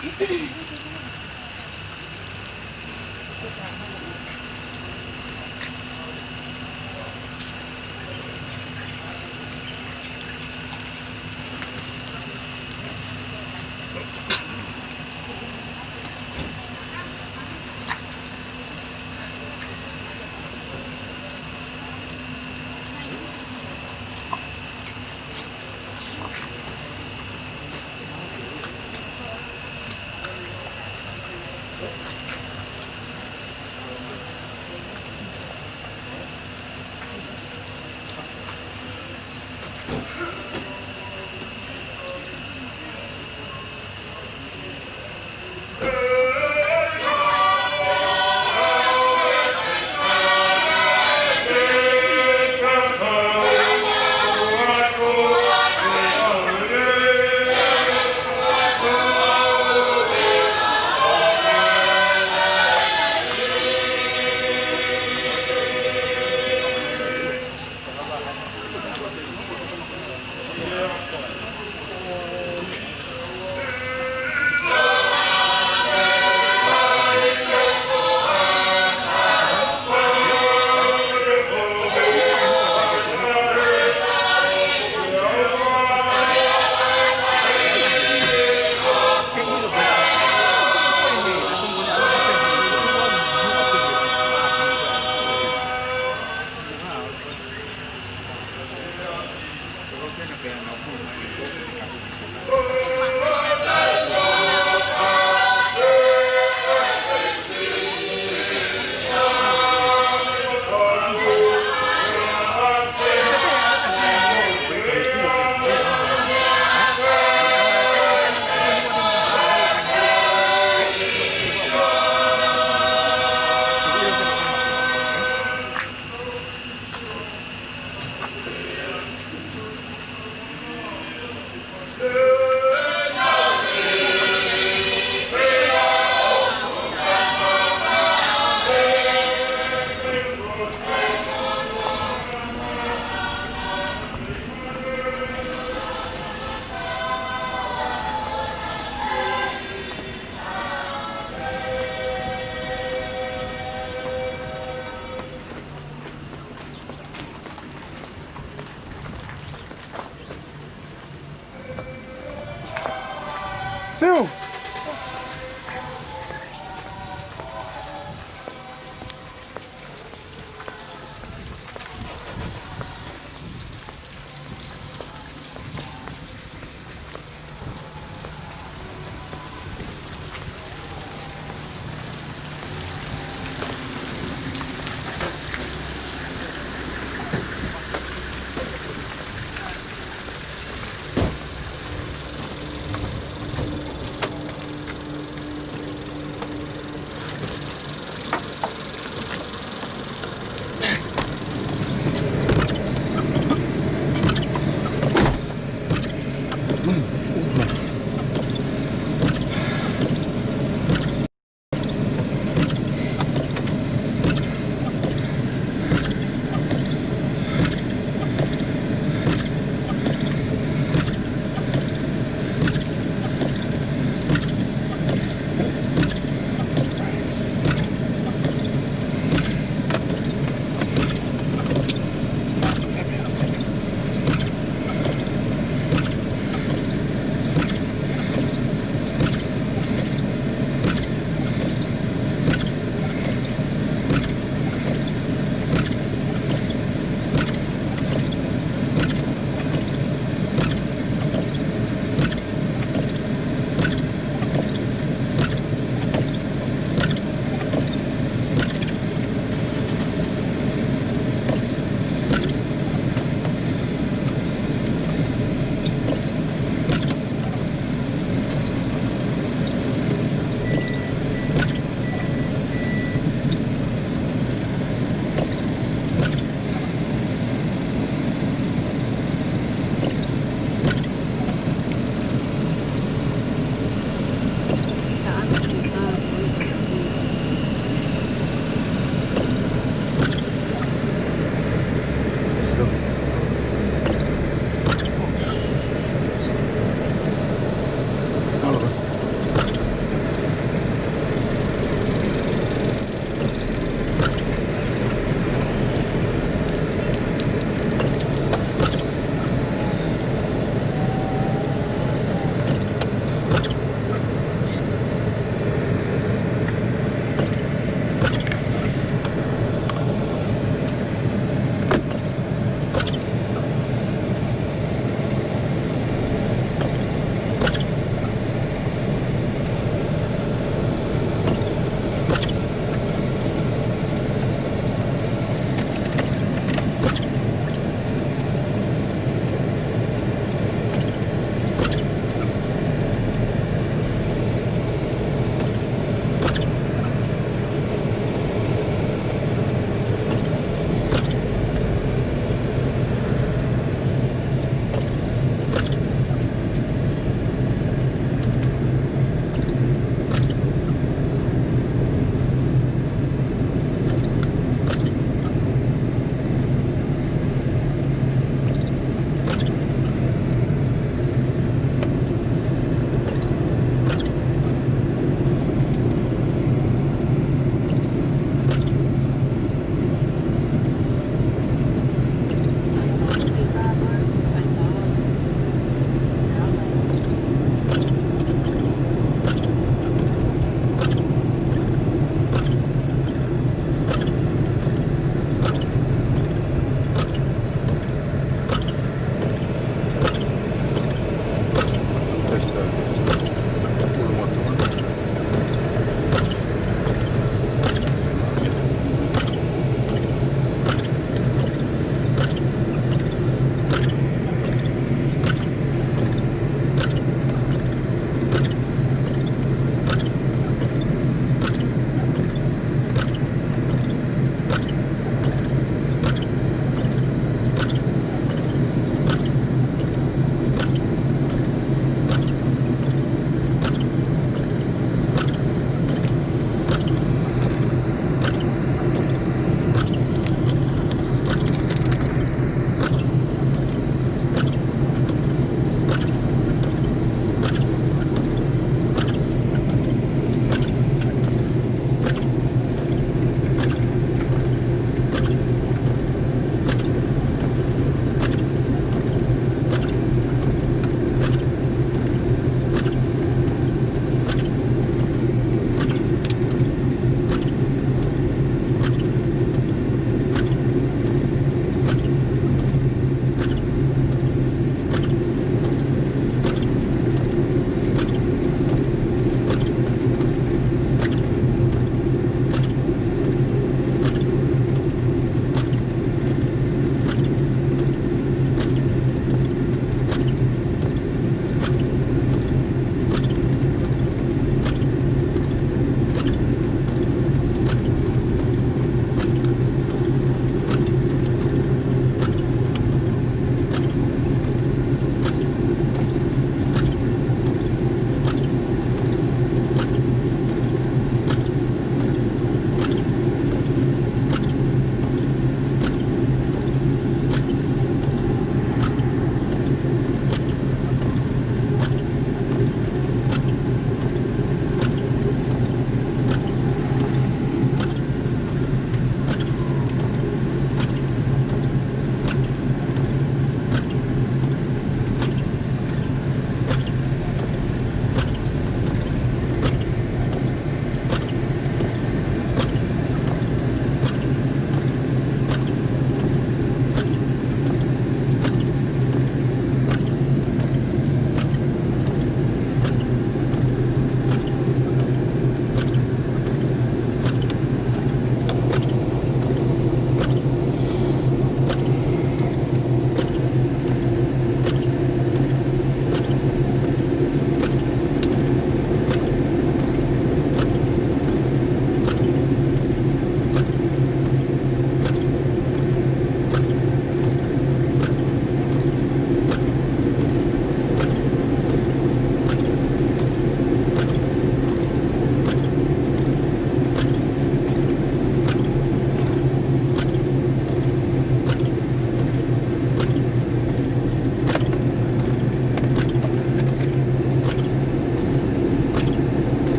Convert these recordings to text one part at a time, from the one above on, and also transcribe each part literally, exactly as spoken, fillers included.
Siu!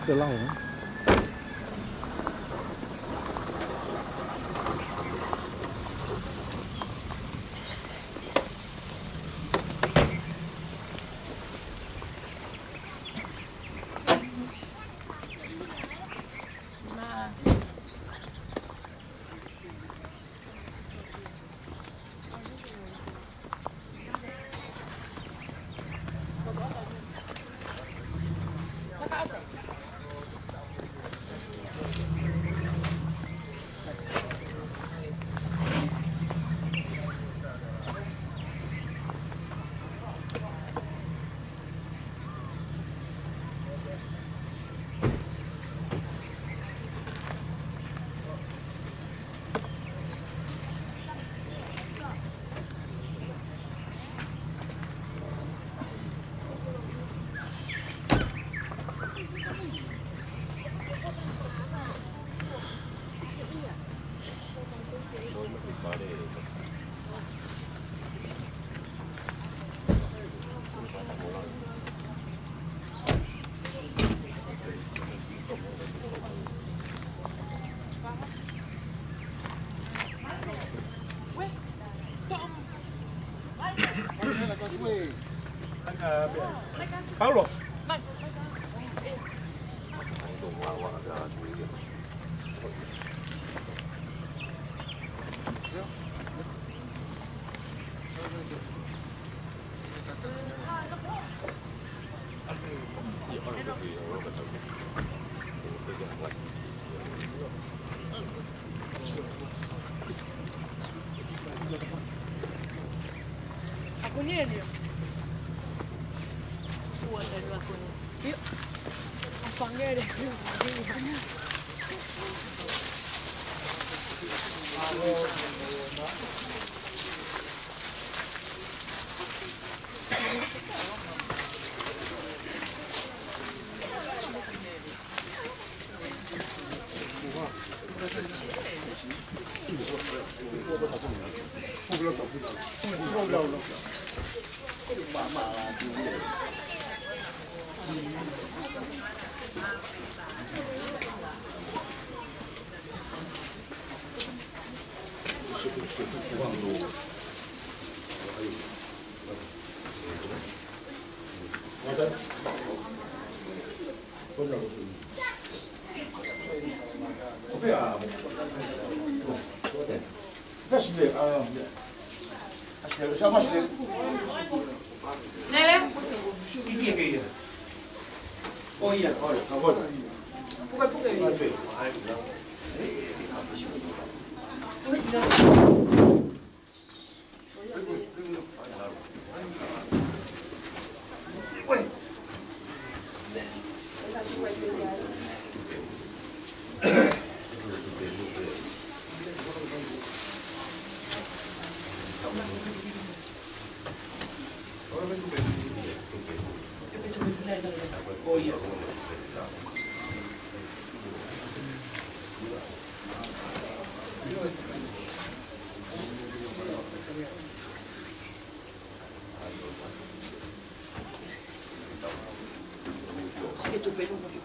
Te lau, eh? Paulo. Lele. Oh, yeah. Puke, puke.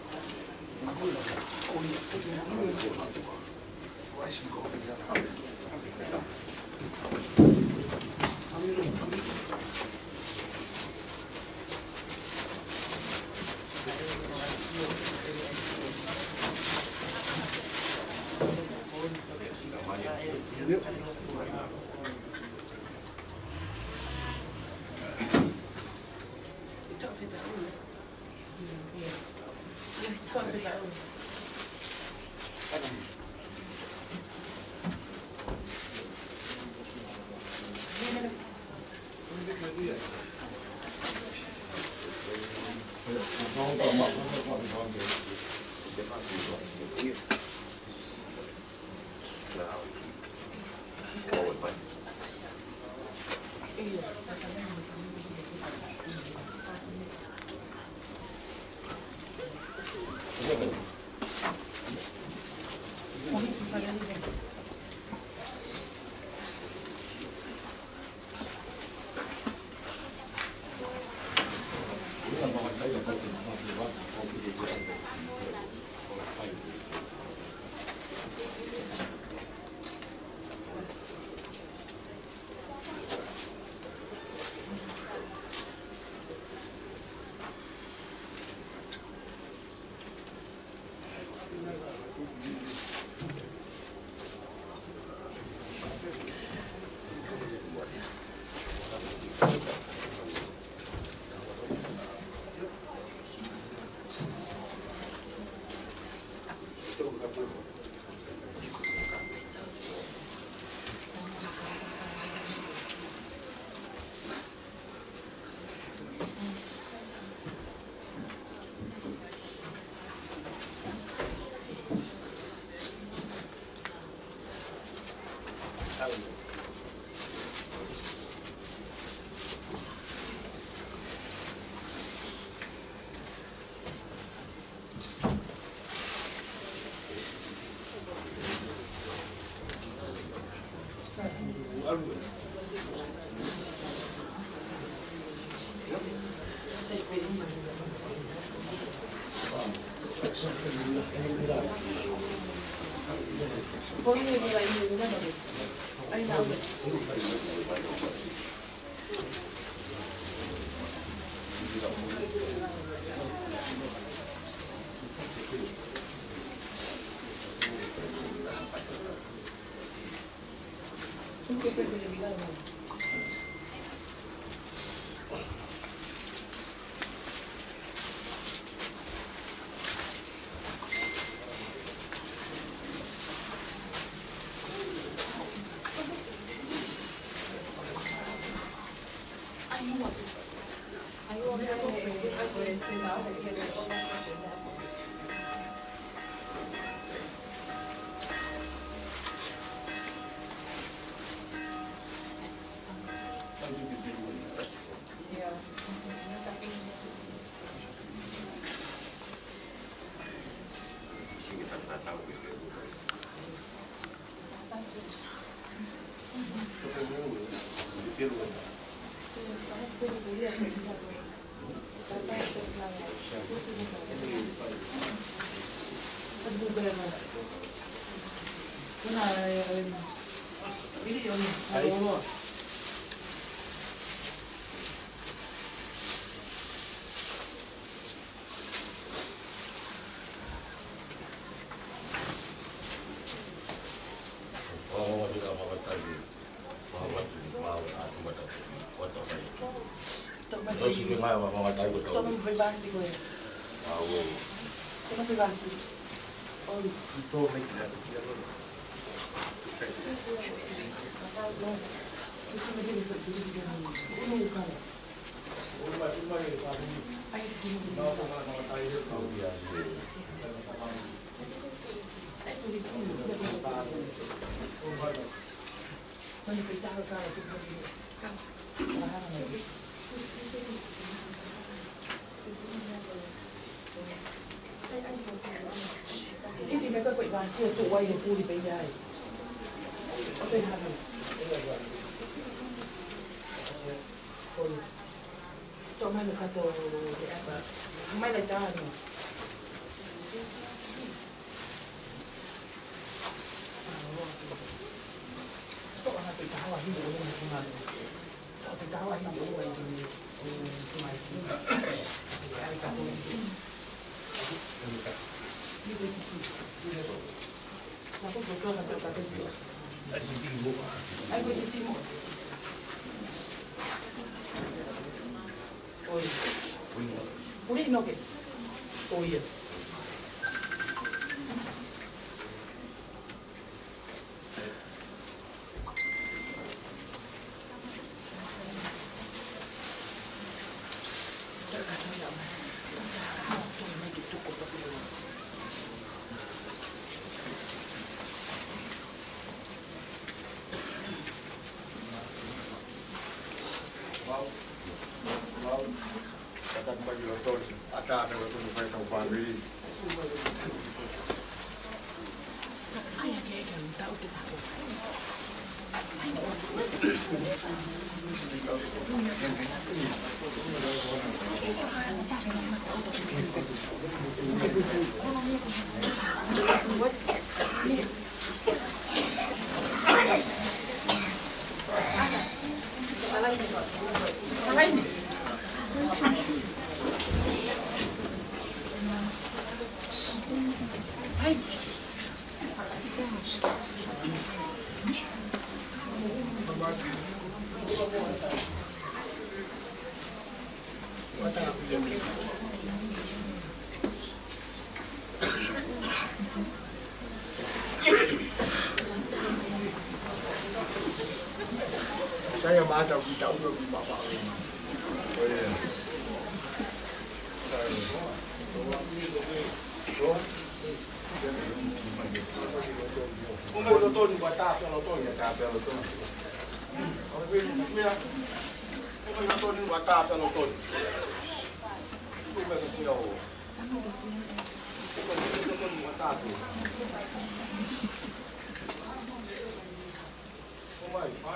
Ko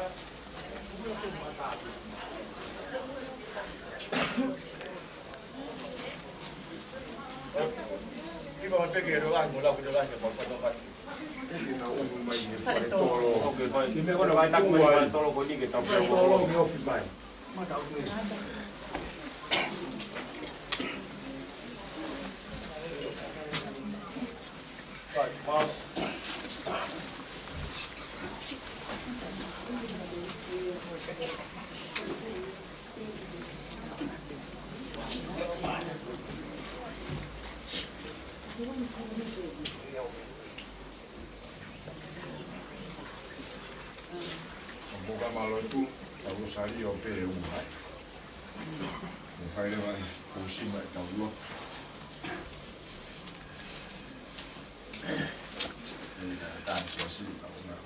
e buka mālohi, tau Lōsalio pē ʻe ua ai. Mo fai leva e kusi mai tau lotu. ʻE, tā, tā, siasi, tau na.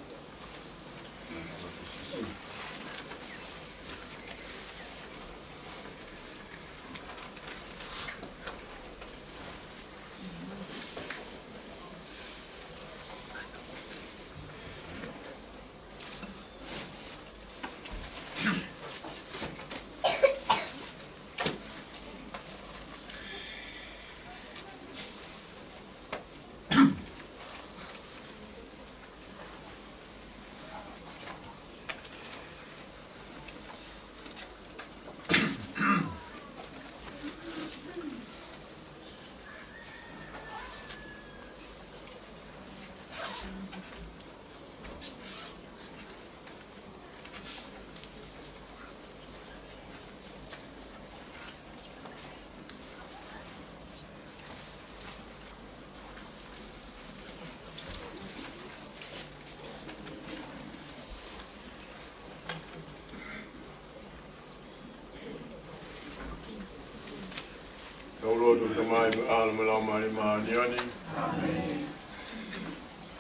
Tau lotu. Tamai, mo e ʻAlo, mo e Laumālie Māʻoniʻoni. ʻĒmeni.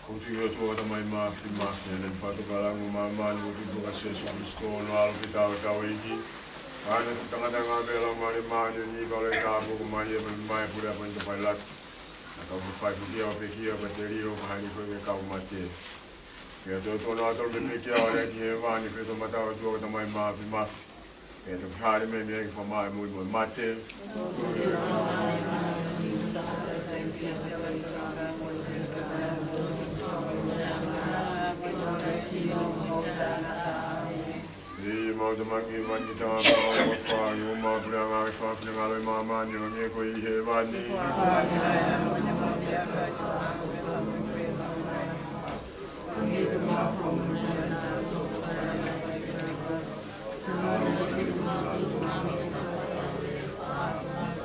Ko e ʻOtua ko e Tamai Māfimafi, ʻa ia naʻe fakatokanga ʻa māmani, ko e ʻOtua ko Sīsū Kalaisi, ko hono ʻAlo pē taha ʻo e ʻEiki. ʻA ia naʻe toʻu tangata, ngāue pē ʻa e Laumālie Māʻoniʻoni, pea ʻalu ʻo tāpuekina mai, pea mei ai ʻa e puleʻanga ʻo Pōnitio Pailato. Naʻe kau fai pekia, ʻo pekia, pea telio, pea hāʻele hifo ki he kau mate. Pea toe tō ʻo tonu pē pekia, ʻo aʻu ki hēvani, pea toe toʻo mai ʻa e ʻOtua ko e Tamai Māfimafi. Pea toe hāʻele mai mei ai ke fakamāʻopoʻopo ʻa e mate. ʻE ʻemau Tamai ʻoku ʻi hēvani, ke tau ʻafio ʻi homau puleʻanga, ke fai ho finangalo ʻi māmani, hangē ko ia ʻi hēvani.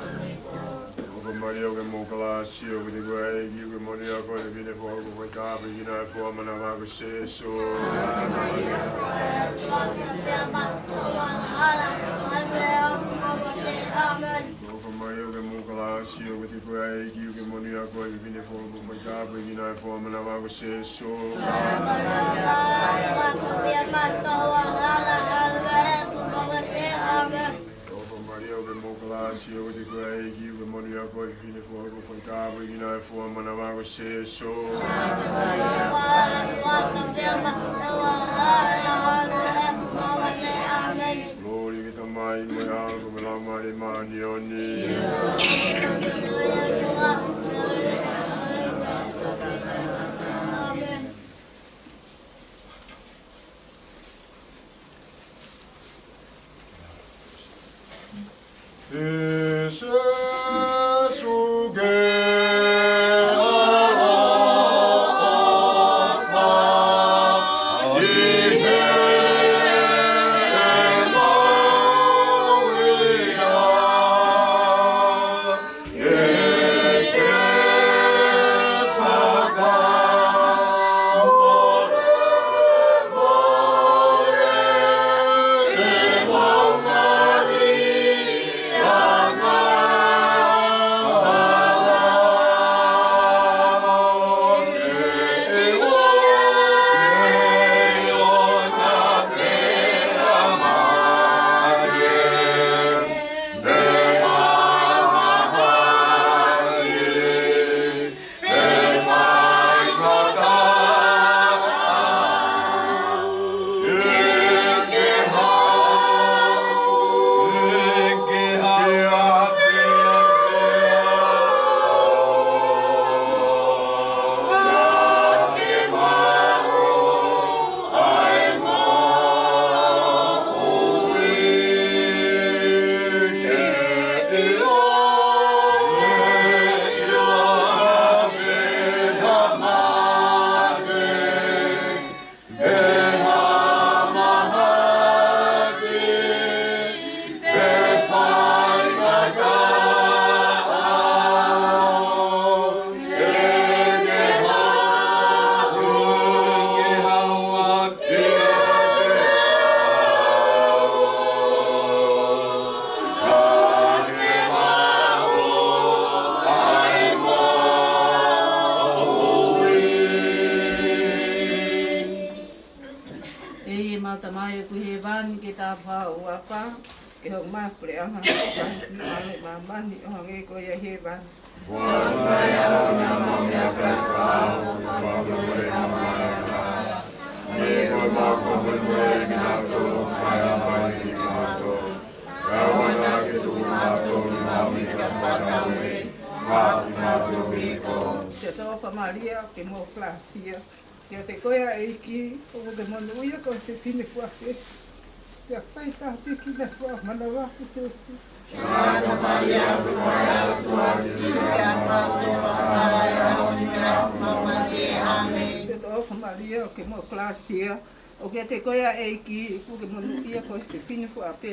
ʻOfa Malia, ʻokú ke maʻu ʻa e ʻaloʻofa, ʻa e ʻEiki ʻokú ke moʻoni, ʻa ia ko e fefine folofola, ko e fakatāpui kinaua ʻi he fuʻu manava ko Sīsū. ʻOfa Malia, ʻokú ke maʻu ʻa e ʻaloʻofa, ʻa e ʻEiki ʻokú ke moʻoni, ʻa ia ko e fefine folofola, ko e fakatāpui kinaua ʻi he fuʻu manava ko Sīsū. ʻOfa Malia, ʻokú ke maʻu ʻa e ʻaloʻofa, ʻa e ʻEiki ʻokú ke moʻoni, ʻa ia ko e fefine folofola, ko e fakatāpui kinaua ʻi he fuʻu manava ko Sīsū. Lōlī ki he Tamai, mo e ʻAlo, mo e Laumālie Māʻoniʻoni. ʻEiki ʻemau Tamai ʻoku ʻi hēvani, ke tāpuhā ho huafa, ke hoko mai ho puleʻanga, ke fai ho finangalo ʻi māmani ʻo hangē ko ia ʻi hēvani. Foaki mai ʻa e ʻaho ni haʻamau meʻakai fakaʻaho, fakamolemole ʻemau angahala, hangē ko ʻemau fakamolemole ʻa kinautolu ʻoku fai angahala kiate kimautolu. Pea ʻoua naʻa ke tuku kimautolu ki he mamahi, ka ke fakamoʻui kimautolu mei he kovi. Siʻoto ʻofa Malia, ʻoku ke maʻu ʻa e kalasia, ʻoku ʻiate koe ʻa e ʻEiki, ʻoku ke monūʻia koe ʻi he fefine fua pē, pea ʻoku faitāpuekina ʻa e fuaʻamanava ko Sēsū. Sangata Malia, ʻoku ke fai ʻa e ʻOtua ʻo e ʻEiki, ʻofa kiate kimautolu angahala ʻi he ʻaho ni mo e ʻaho ʻemau mate. ʻĀmeni. Siʻoto ʻofa Malia, ʻoku ke maʻu ʻa e kalasia, ʻoku ʻiate koe ʻa e ʻEiki, ʻoku ke monūʻia koe ʻi he fefine fua pē,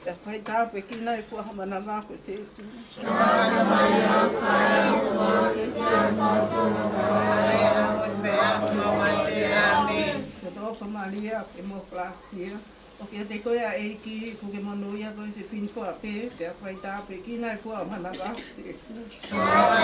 pea ʻoku faitāpuekina ʻa e fuaʻamanava ko Sēsū. Sangata Malia, ʻoku ke fai ʻa e ʻOtua ʻo e ʻEiki, ʻofa kiate kimautolu angahala ʻi he ʻaho ni mo e ʻaho ʻemau mate. ʻĀmeni. Siʻoto ʻofa Malia, ʻoku ke maʻu ʻa e kalasia, ʻoku ʻiate koe ʻa e ʻEiki, ʻoku ke monūʻia koe ʻi he fefine fua pē, pea ʻoku faitāpuekina ʻa e fuaʻamanava ko Sēsū. Sangata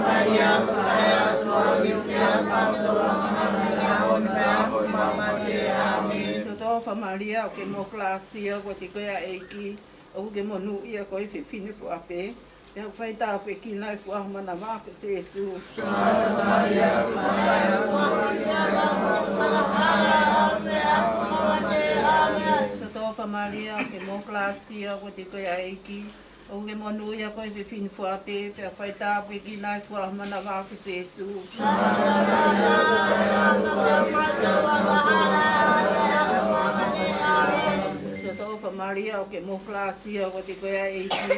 Malia, ʻoku ke fai ʻa e ʻOtua ʻo e ʻEiki, ʻofa kiate kimautolu angahala ʻi he ʻaho ni mo e ʻaho ʻemau mate. ʻĀmeni. Siʻoto ʻofa Malia, ʻoku ke maʻu ʻa e kalasia, ʻoku ʻiate koe ʻa e ʻEiki, ʻoku ke monūʻia koe ʻi he fefine fua pē, pea ʻoku faitāpuekina ʻa e fuaʻamanava ko Sēsū. Sangata Malia, ʻoku ke fai ʻa e ʻOtua ʻo e ʻEiki, ʻofa kiate kimautolu angahala ʻi he ʻaho ni mo e ʻaho ʻemau mate. ʻĀmeni. Siʻoto ʻofa Malia, ʻoku ke maʻu ʻa e kalasia, ʻoku ʻiate koe ʻa e ʻEiki, ʻoku ke monūʻia koe ʻi he fefine fua pē, pea ʻoku faitāpuekina ʻa e fuaʻamanava ko Sēsū. Sangata Malia, ʻoku ke fai ʻa e ʻOtua ʻo e ʻEiki, ʻofa kiate kimautolu angahala ʻi he ʻaho ni mo e ʻaho ʻemau mate. ʻĀmeni. Siʻoto ʻofa Malia, ʻoku ke maʻu ʻa e kalasia, ʻoku ʻiate koe ʻa e ʻEiki,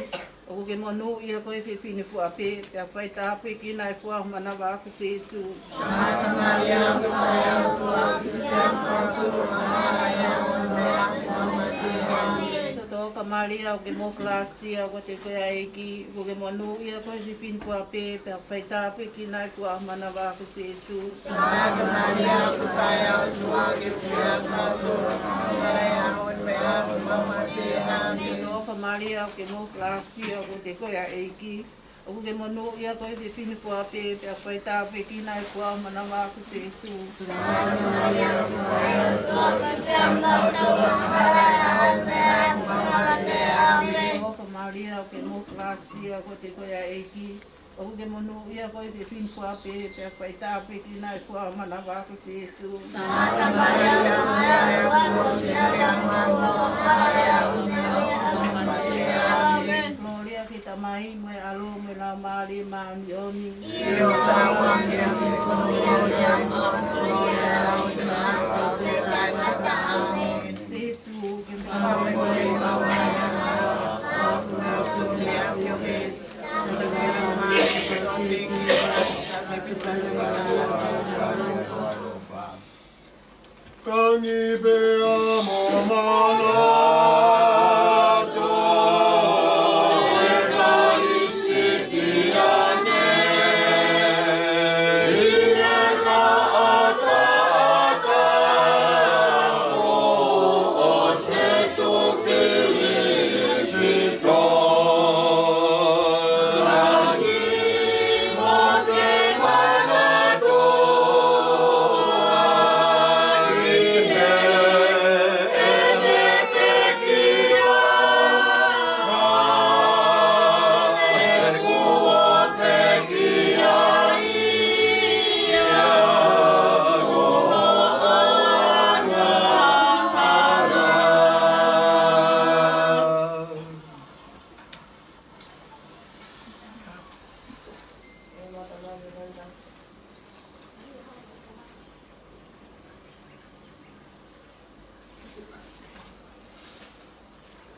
ʻoku ke monūʻia koe ʻi he fefine fua pē, pea ʻoku faitāpuekina ʻa e fuaʻamanava ko Sēsū. Sangata Malia, ʻoku ke fai ʻa e ʻOtua ʻo e ʻEiki, ʻofa kiate kimautolu angahala ʻi he ʻaho ni mo e ʻaho ʻemau mate. ʻĀmeni. Siʻoto ʻofa Malia, ʻoku ke maʻu ʻa e kalasia, ʻoku ʻiate koe ʻa e ʻEiki, ʻoku ke monūʻia koe ʻi he fefine fua pē, pea ʻoku faitāpuekina ʻa e fuaʻamanava ko Sēsū. Sangata Malia, ʻoku ke fai ʻa e ʻOtua ʻo e ʻEiki, ʻofa kiate kimautolu angahala ʻi he ʻaho ni mo e ʻaho ʻemau mate. ʻĀmeni. Siʻoto ʻofa Malia, ʻoku ke maʻu ʻa e kalasia, ʻoku ʻiate koe ʻa e ʻEiki, ʻoku ke monūʻia koe ʻi he fefine fua pē, pea ʻoku faitāpuekina ʻa e fuaʻamanava ko Sēsū. Sangata Malia, ʻoku ke fai ʻa e ʻOtua ʻo e ʻEiki, ʻofa kiate kimautolu angahala ʻi he ʻaho ni mo e ʻaho ʻemau mate. ʻĀmeni. Siʻoto ʻofa Malia, ʻoku ke maʻu ʻa e kalasia, ʻoku ʻiate koe ʻa e ʻEiki, ʻoku ke monūʻia koe ʻi he fefine fua pē, pea ʻoku faitāpuekina ʻa e fuaʻamanava ko Sēsū. Sangata Malia, ʻoku ke fai ʻa e ʻOtua ʻo e ʻEiki, ʻofa kiate kimautolu angahala ʻi he ʻaho ni mo e ʻaho ʻemau mate. ʻĀmeni. Siʻoto ʻofa Malia, ʻoku ke maʻu ʻa e kalasia, ʻoku ʻiate koe ʻa e ʻEiki, ʻoku ke monūʻia koe ʻi he fefine fua pē, pea ʻoku faitāpuekina ʻa e fuaʻamanava ko Sēsū. Sangata Malia, ʻoku ke fai ʻa e ʻOtua ʻo e ʻEiki, ʻofa kiate kimautolu angahala ʻi he ʻaho ni mo e ʻaho ʻemau mate. ʻĀmeni. Kolōlia ki he Tamai, mo e ʻAlo, mo e Laumālie Māʻoniʻoni. ʻIo, ʻoku taau ange ia ki he kolōlia mo e ʻofa ʻo e ʻaho ni mo e ʻaho ʻo taʻengata. ʻĀmeni. Sēsū, ke mau fakamolemole ʻemau angahala, fakafoki kimautolu mei he ʻafioʻanga. Tangi pea mo manatu, ʻe Kalisitiane, ʻi he taʻataʻa ʻo Sēsū Kilisitō.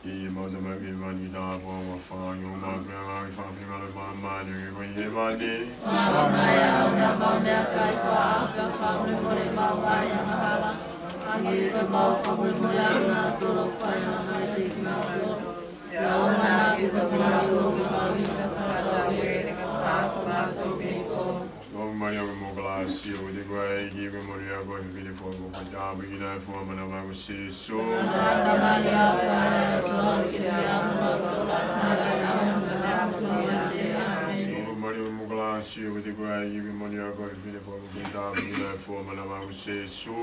ʻEiki ʻemau Tamai ʻoku ʻi hēvani, ke tāpuhā ho huafa, ke hoko mai ho puleʻanga, ke fai ho finangalo ʻi māmani hangē ko ia ʻi hēvani. Fakamolemole ʻemau meʻakai fakaʻaho, pea fakamolemole ʻemau angahala, hangē ko ʻemau fakamolemole ʻa kinautolu ʻoku fai angahala kiate kimautolu. Pea ʻoua naʻa ke tuku kimautolu ki he mamahi, ka ke fakamoʻui kimautolu mei he kovi. Maria ʻoku mo kalasi, ʻoku ʻiate koe ʻa e ʻEiki, ʻoku moʻoni ʻa koe ʻi he fefine faʻu ko e tapu ki he foha ʻo ho mali ko Sīsū. Maria ʻoku mo kalasi, ʻoku ʻiate koe ʻa e ʻEiki, ʻoku moʻoni ʻa koe ʻi he fefine faʻu ko e tapu ki he foha ʻo ho mali ko Sīsū.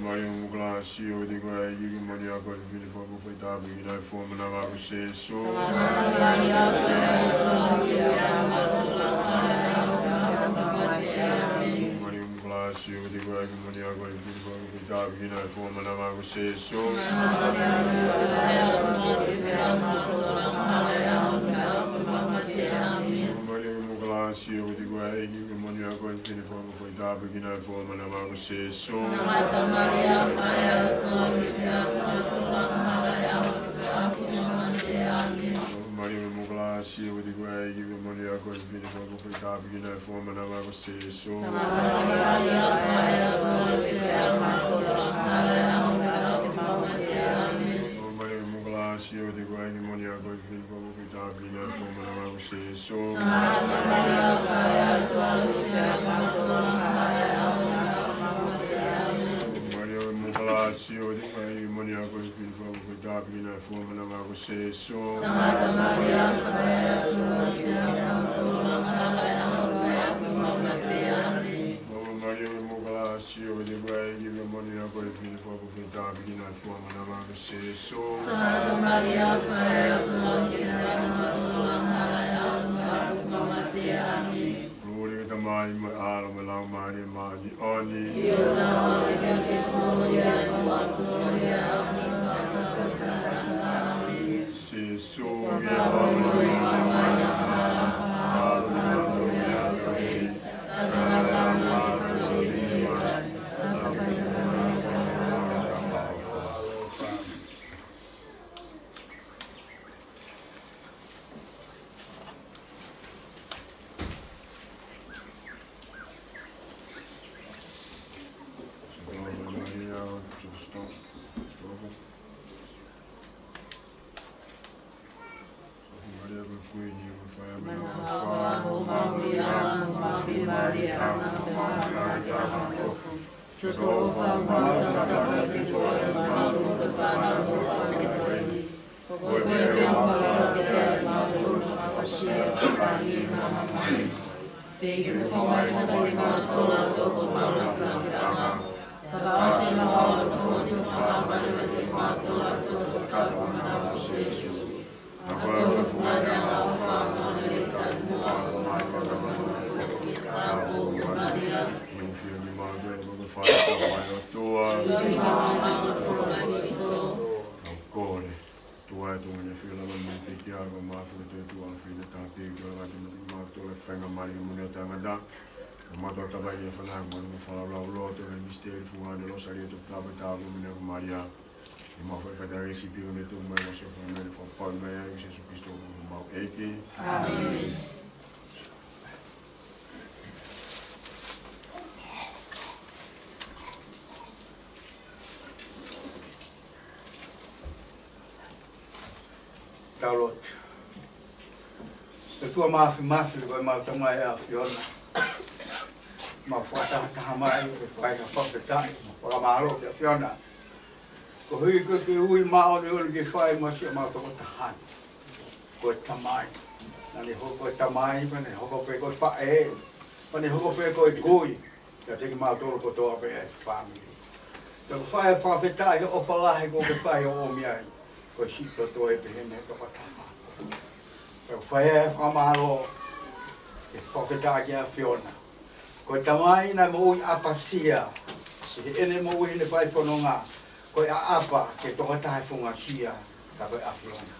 Maria ʻoku mo kalasi, ʻoku ʻiate koe ʻa e ʻEiki, ʻoku moʻoni ʻa koe ʻi he fefine faʻu ko e tapu ki he foha ʻo ho mali ko Sīsū. Maria ʻoku mo kalasi, ʻoku ʻiate koe ʻa e ʻEiki, ʻoku moʻoni ʻa koe ʻi he fefine faʻu ko e tapu ki he foha ʻo ho mali ko Sīsū. Maria ʻoku mo kalasi, ʻoku ʻiate koe ʻa e ʻEiki, ʻoku moʻoni ʻa koe ʻi he fefine faʻu ko e tapu ki he foha ʻo ho mali ko Sīsū. Maria ʻoku mo kalasi, ʻoku ʻiate koe ʻa e ʻEiki, ʻoku moʻoni ʻa koe ʻi he fefine faʻu ko e tapu ki he foha ʻo ho mali ko Sīsū. Maria ʻoku mo kalasi, ʻoku ʻiate koe ʻa e ʻEiki, ʻoku moʻoni ʻa koe ʻi he fefine faʻu ko e tapu ki he foha ʻo ho mali ko Sīsū. Maria ʻoku mo kalasi, ʻoku ʻiate koe ʻa e ʻEiki, ʻoku moʻoni ʻa koe ʻi he fefine faʻu ko e tapu ki he foha ʻo ho mali ko Sīsū. Maria ʻoku mo kalasi, ʻoku ʻiate koe ʻa e ʻEiki, ʻoku moʻoni ʻa koe ʻi he fefine faʻu ko e tapu ki he foha ʻo ho mali ko Sīsū. Kuo ʻuli ki he Tamai mo e ʻAlo mo e Laumālie Māʻoniʻoni. Sīsū, ʻi he faʻahinga Kole, tuai tunga ne fila ma me te kia ko ma fu te tua fina ta te tua la te ma ma to le fenga mali mo ne tangata. Ma to tava ia fana ma mo fala la lo to le misteri fu ane lo sali to tava ta mo ne Maria. Ma fo fa ta le si pi ne to ma so fa me fo pa me ai Sīsū Kristo mo mau eke. Amen. Tau lotu. ʻOtua Māfimafi, ko e mau Tamai ʻAfiona. Mau fakatahataha mai, ke fai ha fakafetaʻi, mau fakamālō ki he ʻAfiona. Koeʻuhi ko e ui māʻoniʻoni ke fai mo siʻa mau tokotaha ni. Ko e tamai. Naʻa ne hoko ko e tamai, pea ne hoko pē ko e faʻē, pea ne hoko pē ko e kui. Kiate kimautolu kotoa pē ʻa e fāmili. Pea ʻoku fai e fakafetaʻi he ʻofa lahi kuo ke fai ʻo ʻomi ai. Ko e siʻi toto ʻe pehē mo e tokotaha. Pea ʻoku fai e fakamālō, ke fakafetaʻi ki he ʻAfiona. Ko e tamai naʻe moʻui ʻapasia, ʻi heʻene moʻui heʻene fai fononga, ko e ʻaʻapa ki he tokotaha ʻe fungasia, ka ko e ʻAfiona.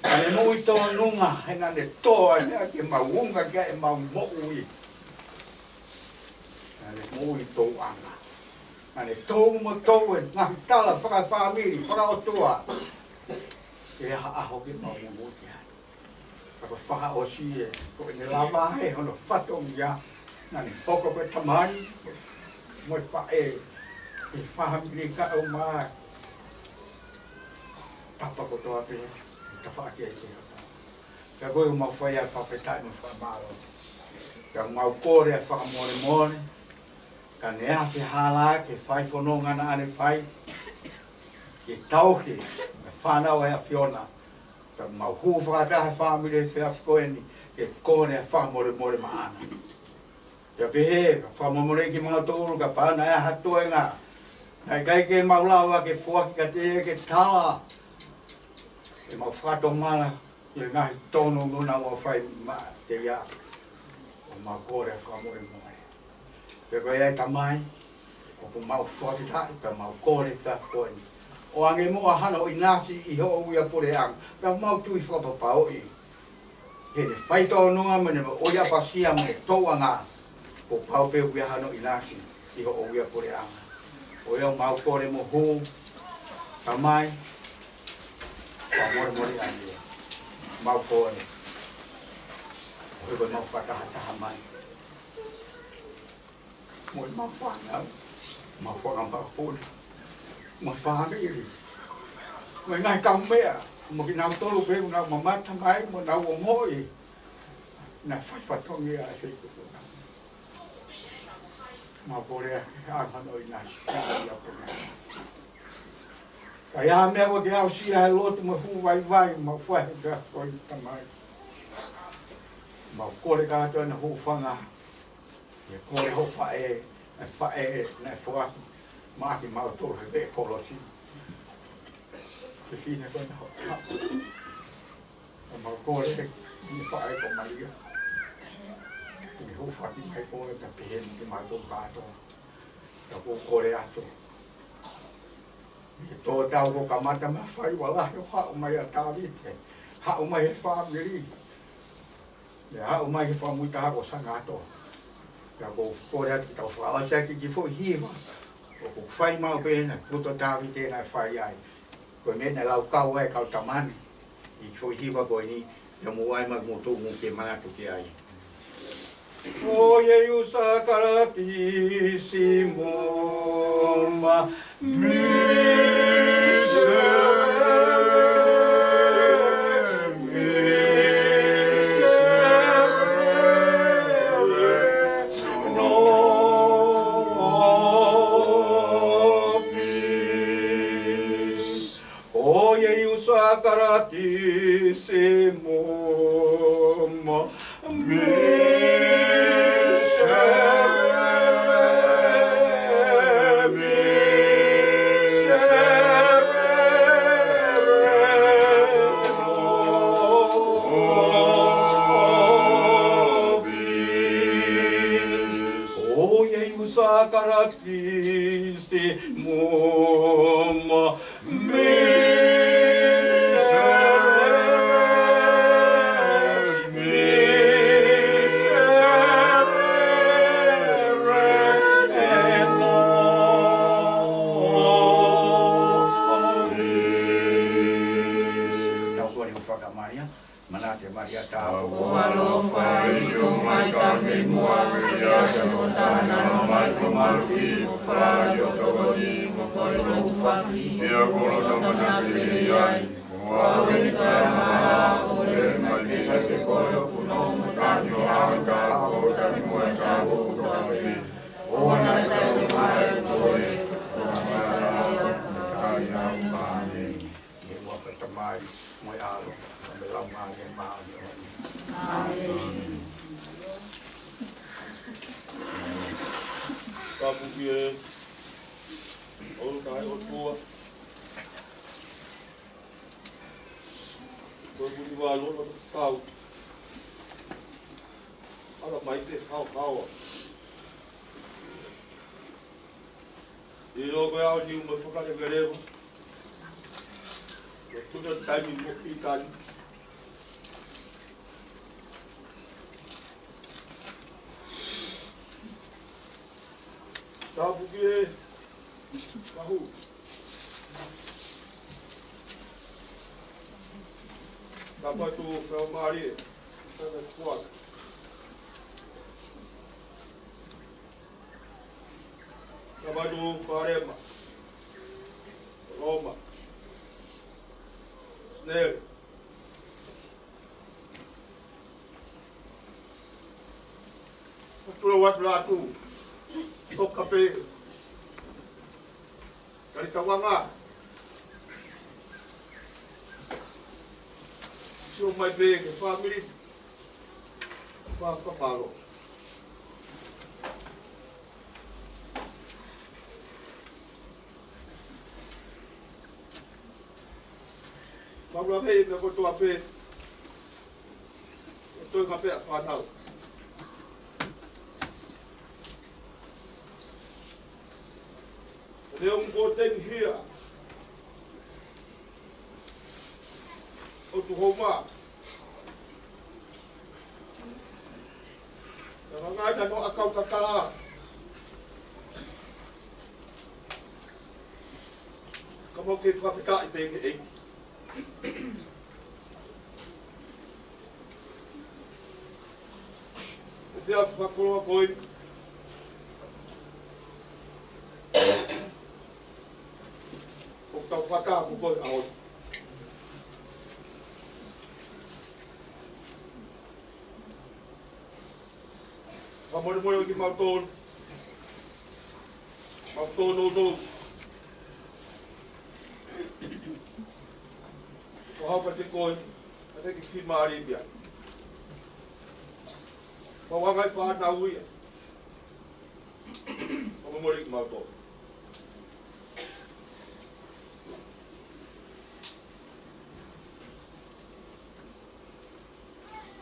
Naʻa ne moʻui tōnunga, he naʻa ne tō ʻa e meʻa ke mau unga ki ai ʻemau moʻui. Naʻa ne moʻui tōʻanga. Naʻa ne tō mo tō e ngaahi tala fakafāmili, fakaʻotua. Ke ha ʻaho ke mau moʻui ki ai. Ka ko e fakaʻosi ē, ko ʻene lava ē hono fatongia, naʻa ne hoko ko e tamai, mo e faʻē, ʻi he fāmili kae ʻumaʻā e tapa kotoa pē, Tafaʻaki ai ke hapa. Pea ko e mau fai ʻa e fakafetaʻi mo e fakamālō. Pea mau kole ʻa e fakamolemole. Ka ne ʻi ai ha fehālaaki he fai fononga naʻa ne fai. Ke tauhi ʻa e fānau ʻa e ʻAfiona. Pea mau hū fakataha he fāmili he efiafi ko eni. Ke kole ʻa e fakamolemole maʻana. Pea pehē, fakamolemole kimautolu kapau naʻe ʻi ai ha toenga naʻe ʻikai ke mau lava ke foaki kiate ia ke tala ʻemau fakatomala ʻi he ngaahi tōnounou naʻa mau fai maʻa te ia. ʻOku mau kole ʻa e fakamolemole. Pea ko ia ʻe Tamai, ʻoku mau fakafetaʻi, pea mau kole ʻa e efiafi ko eni. ʻOange muʻa hano ʻinasi ʻi hoʻo ui ʻa e puleʻanga, pea mau tui fakapapauʻi. He ne fai tōnounou mo ne ʻoiauē mo e tōʻonga. Kuo pau pē ʻoku ʻi ai hano ʻinasi ʻi hoʻo ui ʻa e puleʻanga. Ko ia ʻoku mau kole mo hū, Tamai, fakamolemole ai ia. Mau kole. Ko e ko e mau fakatahataha mai. Mo e mau fānau, mau fanga pule, mo e fāmili, mo e ngaahi kaumeʻa, mo kinautolu pē ʻoku nau mamata mai, mo nau ongoʻi naʻe fai fatongia ʻa e feituʻu ko ena. Mau kole ʻa e ʻoange hano ʻinasi, ʻa e ʻoiauē. Ka ʻi ai ha meʻa ʻoku ke aʻusia he lotu mo e hū vaivai, mau fai he efiafi ko eni Tamai. Mau kole kātoa ʻena hūfanga. Ke kole ho faʻē, ʻa e faʻē naʻe foaki maʻa kimautolu he veʻe kolosi. Ke fine ko ena ho faʻē. ʻOku mau kole ki he faʻē ko Malia. Ke hūfaki mai koe pea pehē ni kimautolu kātoa. Pea ʻoku ou kole atu. Ke tō tau ko e kamata mai fai ua lahi ʻo haʻu mai ʻa Tavite. Haʻu mai he fāmili. Pea haʻu mai he fāmili taha ko Sangato. Pea ʻoku ou kole atu ke tau fakaʻosi ʻaki e kiʻi foʻi hiva ʻoku fai maʻu pē ʻe he puleʻanga ʻo Tavite naʻe fai ai. Ko e meʻa naʻe laukau ai e kau tama ni ʻi he foʻi hiva ko eni, ʻi hoʻomou ʻai mai mou tuʻu mo ke manatu ki ai. ʻOiauē, Sākalati Sīmoma, Miserere, miserere nobis. ʻOiauē, Sākalati Sīmoma, Miserere, miserere nobis. ʻOiauē, Sākalati Sīmoma, Miserere, miserere nobis. Tau kole ʻo fakamālō. Manate Malia Tapu. ʻOku ʻaloʻofa ʻa e ʻEiki ʻo ʻomai taha mei muʻa, ʻa e ʻEiki ʻoku tau ʻamanaki ʻoku maluʻi, ʻoku fai ʻo tokoni, ʻoku kole ʻo hūfaki, pea ko e loto manatu lelei ai. Ko au eni ko e ʻAlo, ʻoku ou lea mai kiate koe ʻo punou mo tangi ʻo aʻu ki he ʻaho ʻoku tangi muʻa ai ʻa e taupotu ʻo e ʻOtua. ʻOua naʻa tau ʻilo mai ʻa e kole, ʻo mai ʻa e ʻAlo, ʻo tali au. ʻĒmeni. ʻI he huafa ʻo e Tamai, mo e ʻAlo, mo e Laumālie Māʻoniʻoni. ʻĒmeni. Tapu ki he ʻOtua, ko e muni vā lona tau. ʻAla mai pē haohaoa. ʻIo, ko e ʻaho ni ʻoku mau fakaleveleva. Ko e tuʻuta taimi mo e taimi. Tapu ki he kahu. Tapu atu Fakamālie. Tapu atu Fuaka. Tapu atu Palema. Loma. Snell. Tuʻu atu Lātū. Toka pē. Talitauʻanga. Sio mai pē ki he fāmili. Fakamālō. Mālō e meʻa kotoa pē. Ko e toenga pē ʻa e fānau. Leʻo mo e tenihia ʻo Tuhou mā. Ka ngaahi ʻa e ʻakau kakala. Ka mau kei fakafetaʻi pē ki he ʻEiki. ʻE pea fakakoloa ko ē. ʻOku tau fakataha mo koe ʻaho ni. Fakamolemole kimautolu. Mau tōnounou. Ko hau pate koe, pate ki ki mālibia. Mau anga i fānau ia. Fakamolemole kimautolu.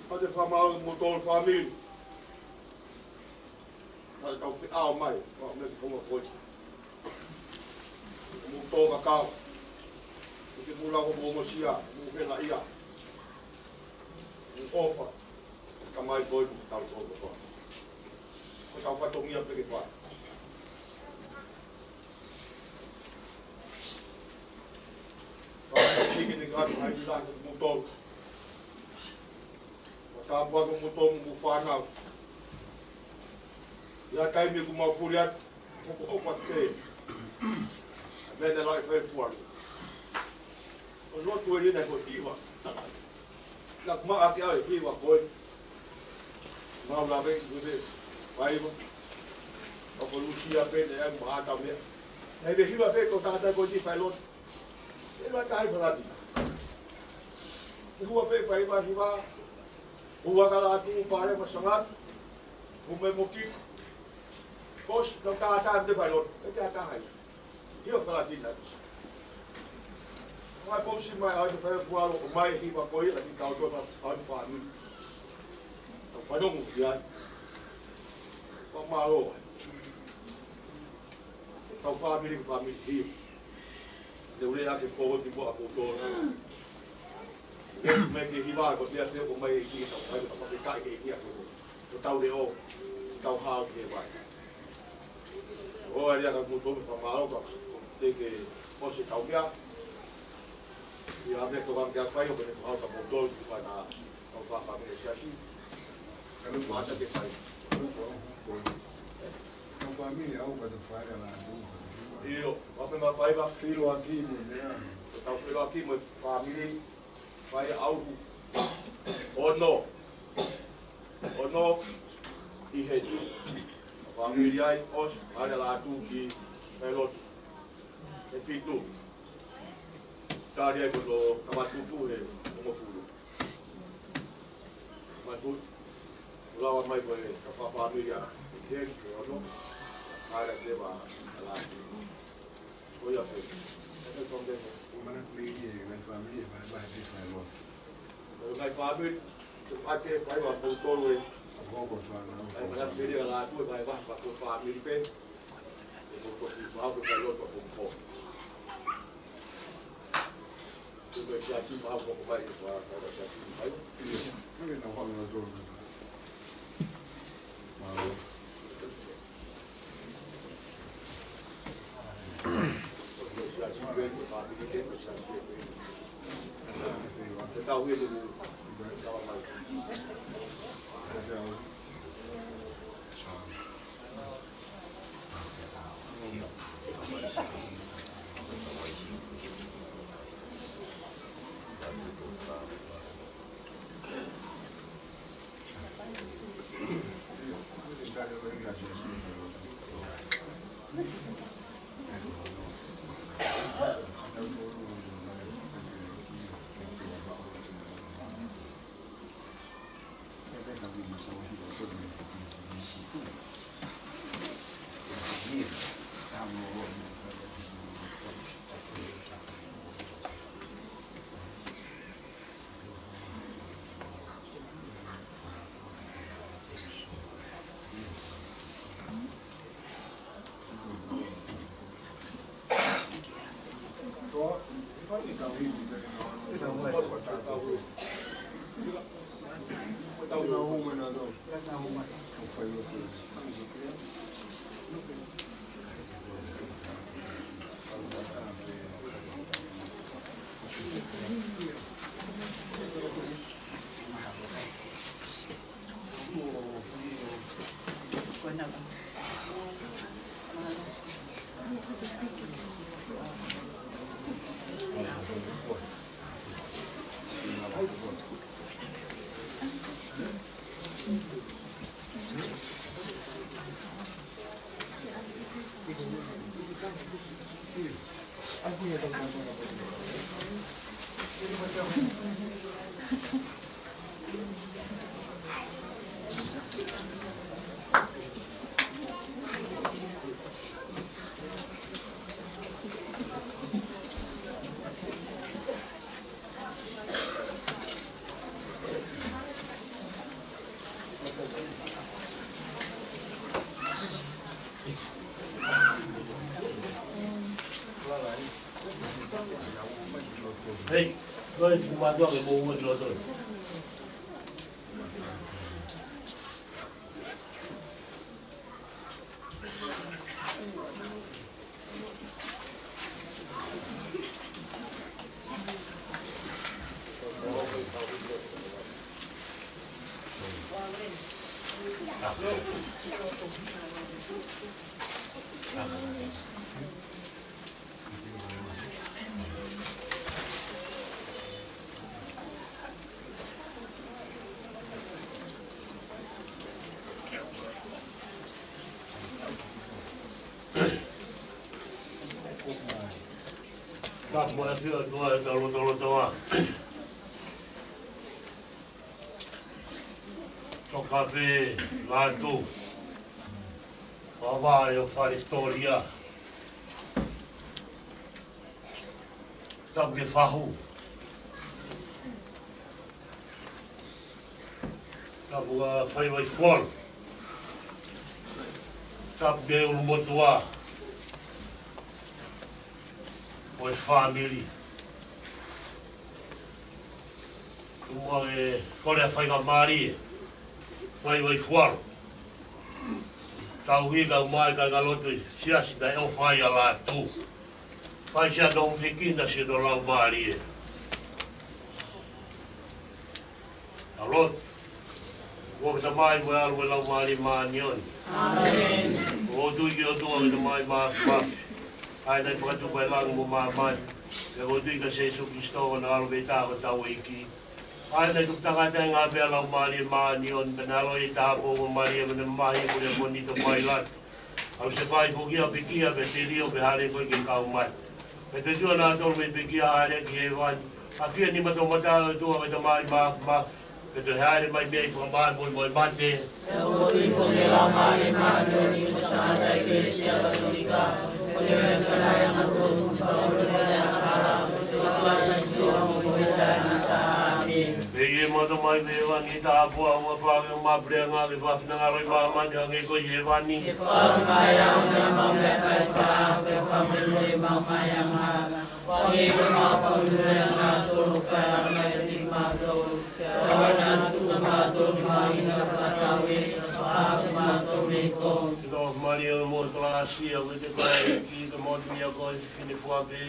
Pea te fakamālō mo e tolu fāmili. Pea te tau feʻao mai, ʻo me te kaua koi. Mo tō kakau. Ke mula ko mo mosia, mo hela ia. Mo ʻofa. Ka mai koi, mo tau tō kakau. Ko tau fatongia pē ke fai. Ka tiki ni ka tu hai ni lahi mo tolu. Ka tāpuaki mo tolu mo fānau. ʻI he taimi ʻoku mau fuli atu, ʻoku, ʻoku ʻoku atu ke. ʻA e meʻa ne lahi fai fualu. ʻO lotu e lina ko hiva. Naʻa ku maʻa ke ʻai hiva ko ē. Mau lave i kute. Faiva. ʻOku lusia pē ne ai maʻata meʻa. Naʻe hiva pē ko tātai ko ti fai lotu. ʻE lua tahi falati. ʻE hua pē faiva hiva. Hua kala atu pare masangatu. Hume moki. Kos, tau tātai te fai lotu. ʻE te ataha ia. Hiva falati na. Mai pousi mai au te fai fualo ko mai hiva ko ia ki tau tō tau fāmili. Tau fanongo ki ai. Fakamālō ai. Tau fāmili ko fāmili hiva. Te ule ake ko ti mo ako tō. Mai ke hiva ko te ate ko mai e ki tau fai ko te kai ke ki ako. Ko tau leʻo. Tau hao ki he vai. ʻO ʻai ʻa e kau moutolu fakamālō ka te ke ʻosi tau kia. ʻI he meʻa tokanga ke fai ʻo pene ko hau ka moutolu ki fai na kau fāmili siasi. Ka me māsa ke fai. Kau fāmili au ka te fai ka na tu. ʻIo, ʻo pē ma fai ma. Filo aki mo e meʻa. Ko tau filo aki mo e fāmili. Fai au. Ono. Ono ʻi heni. Fāmili ai, ʻosi, ʻale Lātū ki Failotu. ʻE fitu. Tali ai ko ʻo Kamatutu he hongofulu. Kamatutu, lava mai ko e ka fāmili ʻa heni, ʻe ono. ʻAle te va, ʻa Lātū. Ko ia pē. ʻE te tō pē. Ko mana kui e, ngai fāmili, e vai, vai, vai, vai, lo. Ko ngai fāmili, te fai te, vai, vai, ko tolu e. Ko ko fāmili. Vai, mana kui e Lātū, vai, vai, vai, ko fāmili pē. Ko ko ki, vai, vai, vai, lo, ko ko ko. Ko ko siasi, vai, ko ko vai, vai, vai, siasi, vai. Ia, ko e na, vai, vai, lo. Hei, ko e fuʻu mātuʻa ke mou ua ki loto. Ka mo e fio tua e tau lotolotoa. Toka pē lātou. Pava e o fale toria. Tapu ke fahu. Tapu a fai vai fual. Tapu ke ulu motua. Mo e fāmili. Tumua ke kole a fai ka mālie. Fai vai fual. Tau hi ka umai ka ka loto i siasi tai o fai a lātou. Fai sia tau fiki na sia tau lau mālie. Tau lotu. Ko e Tamai mo e ʻAlo mo e Laumālie Māʻoniʻoni. ʻĒmeni. ʻOku ou tui ki he ʻOtua ko e Tamai māfimafi. ʻA ia naʻe fakatupu ʻa e langi mo māmani. Pea ʻoku ou tui kia Sīsū Kalaisi ko hono ʻAlo pē taha ko hotau ʻEiki. ʻA ia naʻe tuku tangata ʻi he ngaahi pea Laumālie Māʻoniʻoni. Pea naʻe ʻaloʻi ʻi he tāupoʻou ʻo Malia mo ne mamahi ʻi he kuonga ʻo Ponitō Pailato. ʻAlu ʻo sefai foki ia ʻo pekia pea telio pea hāʻele foki ki he kau mate. Pea toe tō ʻa nautolu mei he pekia ʻo hāʻele ki hēvani. ʻAfio ʻi he nima ʻo e toʻomataʻu ʻo e ʻOtua ko e Tamai māfimafi. Pea toe hāʻele mai mei ai ʻo fakamāʻoniʻoni mo e mate. Pea ʻoku ou tui foki ki he Laumālie Māʻoniʻoni, ko e Sāpate, ʻEkelesia Katolika, ko e ʻEkalesia Māʻoniʻoni, ko e ʻEkalesia Māʻoniʻoni, ko e ʻEkalesia Māʻoniʻoni. ʻĒmeni. Pea ʻi he Tamai ʻoku ʻi hēvani, tāpuhā ʻa e huafa ke mapuleʻanga, ke fakafinangalo ʻi māmani hangē ko ia ʻi hēvani. Ke fakaʻaongaʻi ʻa e meʻa ʻoku fai, ke fakamolemole ʻa e meʻa ʻoku fai ʻi māmani. Hangē ko ʻemau fakamolemole ʻa kinautolu ʻoku fai ʻa e meʻa ʻiate kimautolu. Pea ʻoua naʻa tuku kimautolu ki he mahuʻinga, ka ke fakahaofi kimautolu mei he kovi. Maria, ʻoku ʻi ai hoʻo kalāsia, ʻoku ʻiate koe ʻa e ʻEiki, pea ʻoku ʻi he moʻoni ʻia koe ʻa e fefine fuafe.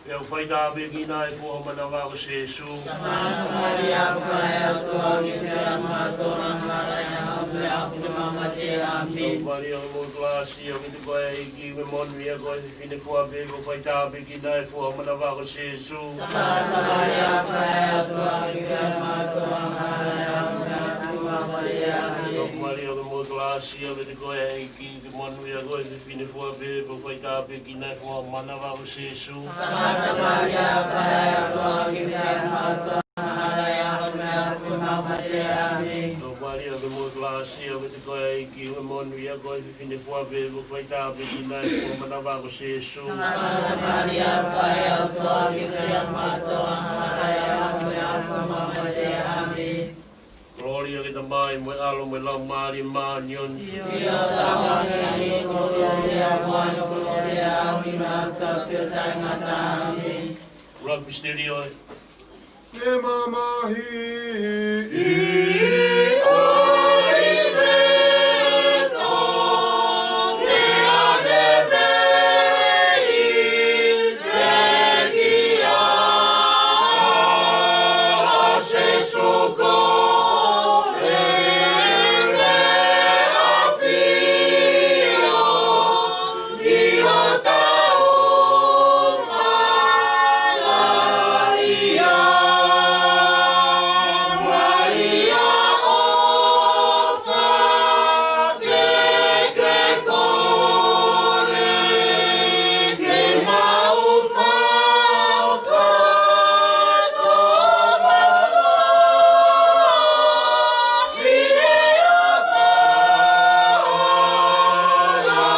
Pea ʻoku faitāpuekina ʻa e fuʻu ʻohofi ʻo hona vavau ko Sīsū. Sangata Malia, ʻofa ʻa e ʻOtua, ʻoua te ke fie ʻamanaki kimautolu angahala, ka ke fakahaofi ʻa kimautolu mei he mate. ʻĒmeni. Maria, ʻoku ʻi ai hoʻo kalāsia, ʻoku ʻiate koe ʻa e ʻEiki, pea ʻoku ʻi he moʻoni ʻia koe ʻa e fefine fuafe, pea ʻoku faitāpuekina ʻa e fuʻu ʻohofi ʻo hona vavau ko Sīsū. Sangata Malia, ʻofa ʻa e ʻOtua, ʻoua te ke fie ʻamanaki kimautolu angahala, ka ke fakahaofi ʻa kimautolu mei he mate. ʻĒmeni. Malia, ʻoku ke moʻui, ʻoku ke maʻu ʻa e ʻEiki, ʻoku ke monūʻia koe ʻi he fefine fua pē, pea ʻoku fai tāpuekina ʻa e foha ʻo ho manava ko Sēsū. Sangata Malia, ʻofa ʻa e ʻOtua, ʻoku ke ʻofa ʻiate kimautolu angahala, ʻi he ʻaho ni pea mo e ʻaho ʻo ʻemau mate. ʻĒmeni. Malia, ʻoku ke moʻui, ʻoku ke maʻu ʻa e ʻEiki, ʻoku ke monūʻia koe ʻi he fefine fua pē, pea ʻoku fai tāpuekina ʻa e foha ʻo ho manava ko Sēsū. Sangata Malia, ʻofa ʻa e ʻOtua, ʻoku ke ʻofa ʻiate kimautolu angahala, ʻi he ʻaho ni pea mo e ʻaho ʻo ʻemau mate. ʻĒmeni. Kolōlia ki he Tamai, mo e ʻAlo, mo e Laumālie Māʻoniʻoni. ʻIo, ʻoku tau ʻomi ʻa e kolōlia, mo e kolōlia, ʻo ʻomi ʻa e ʻOtua pē ʻo taʻengata. ʻĒmeni. Ua, misiteli ʻo e mamahi. ʻI ʻOliveto, ʻi he ʻaho ni pea ʻi he ʻEiki ʻa Sēsū ko e ʻEne ʻAfio, ʻi hotau malaʻia. Malia, ʻofa ke ke kole ke mau fakatomalá ʻi he ʻOtua, ʻa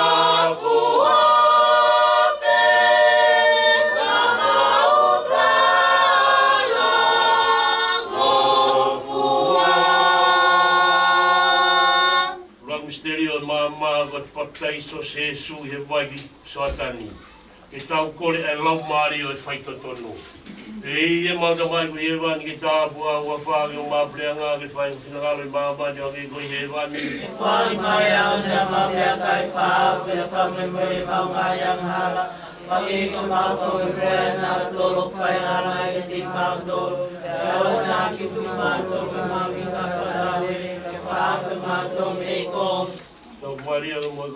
e foha pē ʻoku mau talangofua. Ua, misiteli ʻo e maama, ko e papitaiso ʻo Sēsū ʻi he vai ʻo Sioatani. Ke tau kole ʻa e laumālie ʻo e faitotonu. ʻE ʻEiki, ʻemau Tamai ʻoku ʻi hēvani, ke tāpuhā ho huafa, ke hoko hoʻo puleʻanga, ke fai ho finangalo ʻi māmani hangē ko ia ʻi hēvani. Ke foaki mai ʻa e ʻaho ni haʻamau meʻakai fakahaofi, pea fakamolemole ʻemau ngaahi angahala, hangē ko ʻemau fakamolemole ʻa kinautolu ʻoku fai angahala kiate kimautolu. Pea ʻoua naʻa ke tuku kimautolu ki he ngāue ʻo e ʻaposetolo, ka ke fakahaofi kimautolu mei he kovi. Tofa Malia, ʻoku ke moʻui,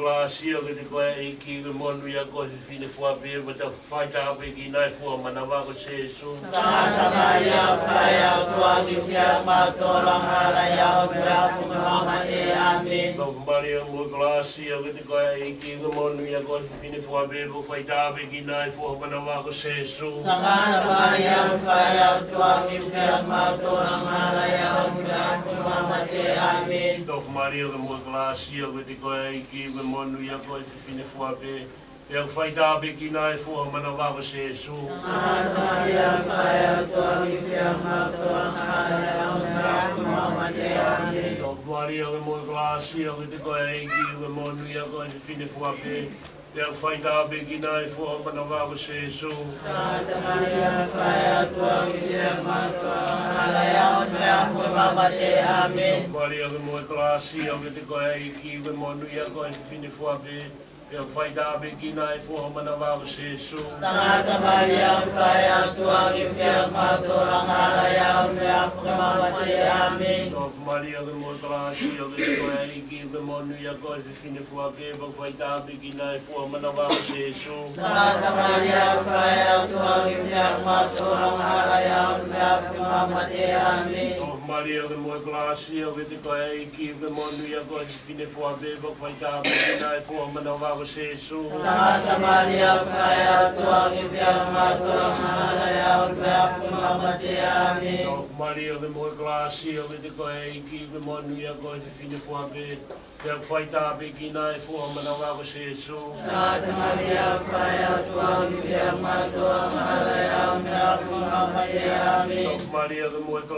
ʻoku ke maʻu ʻa e ʻEiki, ʻoku ke monūʻia koe ʻi he fefine fua pē, pea ʻoku fai tāpuekina ʻa e foha ʻo ho manava ko Sēsū. Sangata Malia, ʻofa ʻa e ʻOtua, ʻoku ke ʻofa ʻiate kimautolu angahala, ʻi he ʻaho ni pea mo e ʻaho ʻemau mate. ʻĒmeni. Tofa Malia, ʻoku ke moʻui, ʻoku ke maʻu ʻa e ʻEiki, ʻoku ke monūʻia koe ʻi he fefine fua pē, pea ʻoku fai tāpuekina ʻa e foha ʻo ho manava ko Sēsū. Sangata Malia, ʻofa ʻa e ʻOtua, ʻoku ke ʻofa ʻiate kimautolu angahala, ʻi he ʻaho ni pea mo e ʻaho ʻemau mate. ʻĒmeni. Tofa Malia, ʻoku ke moʻui, ʻoku ke maʻu ʻa e ʻEiki, ʻoku ke monūʻia koe ʻi he fefine fua pē, pea ʻoku fai tāpuekina ʻa e foha ʻo ho manava ko Sēsū. Sangata Malia, ʻofa ʻa e ʻOtua, ʻoku ke ʻofa ʻiate kimautolu angahala, ʻi he ʻaho ni pea mo e ʻaho ʻemau mate. ʻĒmeni. Tofa Malia, ʻoku ke moʻui, ʻoku ke maʻu ʻa e ʻEiki, ʻoku ke monūʻia koe ʻi he fefine fua pē, pea ʻoku fai tāpuekina ʻa e foha ʻo ho manava ko Sēsū. Sangata Malia, ʻofa ʻa e ʻOtua, ʻoku ke ʻofa ʻiate kimautolu angahala, ʻi he ʻaho ni pea mo e ʻaho ʻemau mate. ʻĒmeni. Tofa Malia, ʻoku ke moʻui, ʻoku ke maʻu ʻa e ʻEiki, ʻoku ke monūʻia koe ʻi he fefine fua pē, pea ʻoku fai tāpuekina ʻa e foha ʻo ho manava ko Sēsū. Sangata Malia, ʻofa ʻa e ʻOtua, ʻoku ke ʻofa ʻiate kimautolu angahala, ʻi he ʻaho ni pea mo e ʻaho ʻemau mate. ʻĒmeni. Tofa Malia, ʻoku ke moʻui, ʻoku ke maʻu ʻa e ʻEiki, ʻoku ke monūʻia koe ʻi he fefine fua pē, pea ʻoku fai tāpuekina ʻa e foha ʻo ho manava ko Sēsū. Sangata Malia, ʻofa ʻa e ʻOtua, ʻoku ke ʻofa ʻiate kimautolu angahala, ʻi he ʻaho ni pea mo e ʻaho ʻemau mate. ʻĒmeni. Tofa Malia, ʻoku ke moʻui, ʻoku ke maʻu ʻa e ʻEiki, ʻoku ke monūʻia koe ʻi he fefine fua pē, pea ʻoku fai tāpuekina ʻa e foha ʻo ho manava ko Sēsū. Sangata Malia, ʻofa ʻa e ʻOtua, ʻoku ke ʻofa ʻiate kimautolu angahala, ʻi he ʻaho ni pea mo e ʻaho ʻemau mate. ʻĒmeni. Tofa Malia, ʻoku ke moʻui, ʻoku ke maʻu ʻa e ʻEiki, ʻoku ke monūʻia koe ʻi he fefine fua pē, pea ʻoku fai tāpuekina ʻa e foha ʻo ho manava ko Sēsū. Sangata Malia, ʻofa ʻa e ʻOtua, ʻoku ke ʻofa ʻiate kimautolu angahala, ʻi he ʻaho ni pea mo e ʻaho ʻemau mate. ʻĒmeni. Tofa Malia, ʻoku ke moʻui, ʻoku ke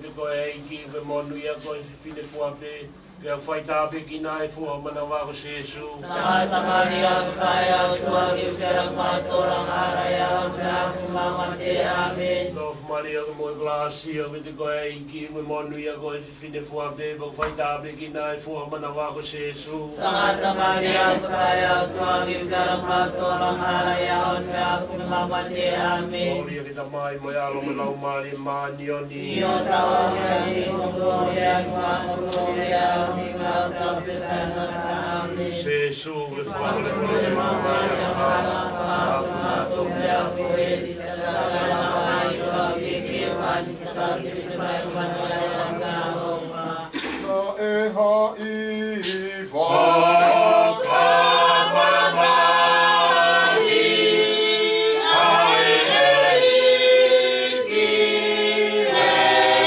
maʻu ʻa e ʻEiki, ʻoku ke monūʻia koe ʻi he fefine fua pē, pea ʻoku fai tāpuekina ʻa e foha ʻo ho manava ko Sēsū. Sangata Malia, ʻofa ʻa e ʻOtua, ʻoku ke ʻofa ʻiate kimautolu angahala, ʻi he ʻaho ni pea mo e ʻaho ʻemau mate. ʻĒmeni. Tofa Malia, ʻoku ke moʻui, ʻoku ke maʻu ʻa e ʻEiki, ʻoku ke monūʻia koe ʻi he fefine fua pē, pea ʻoku fai tāpuekina ʻa e foha ʻo ho manava ko Sēsū. Sangata Malia, ʻofa ʻa e ʻOtua, ʻoku ke ʻofa ʻiate kimautolu angahala, ʻi he ʻaho ni pea mo e ʻaho ʻemau mate. ʻĒmeni. Kolōlia ki he Tamai, mo e ʻAlo, mo e Laumālie Māʻoniʻoni. ʻIo, ʻoku tau ʻomi ʻa e kolōlia, ʻoku tau ʻomi ʻa e kolōlia, ʻoku ʻi he ʻOtua pē ʻo taʻengata. ʻĒmeni. Sēsū, ʻoku ke fakamolemole ʻemau ngaahi angahala, pea fakahaofi kimautolu mei he ʻaho foʻou ni. Naʻe hā ʻi fakamamahi ai e ʻEiki he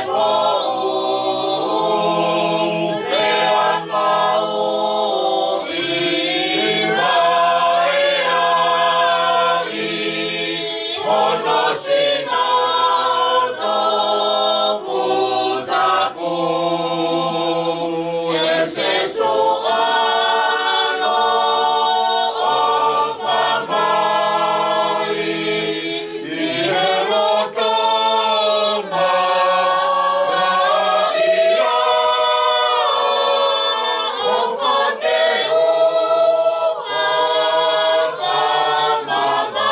poʻuli pea mau ʻi maea ʻi hono sino toputapu. ʻE Sīsū, ʻaloʻofa mai ʻi he loto maʻa ia, ʻofa ke u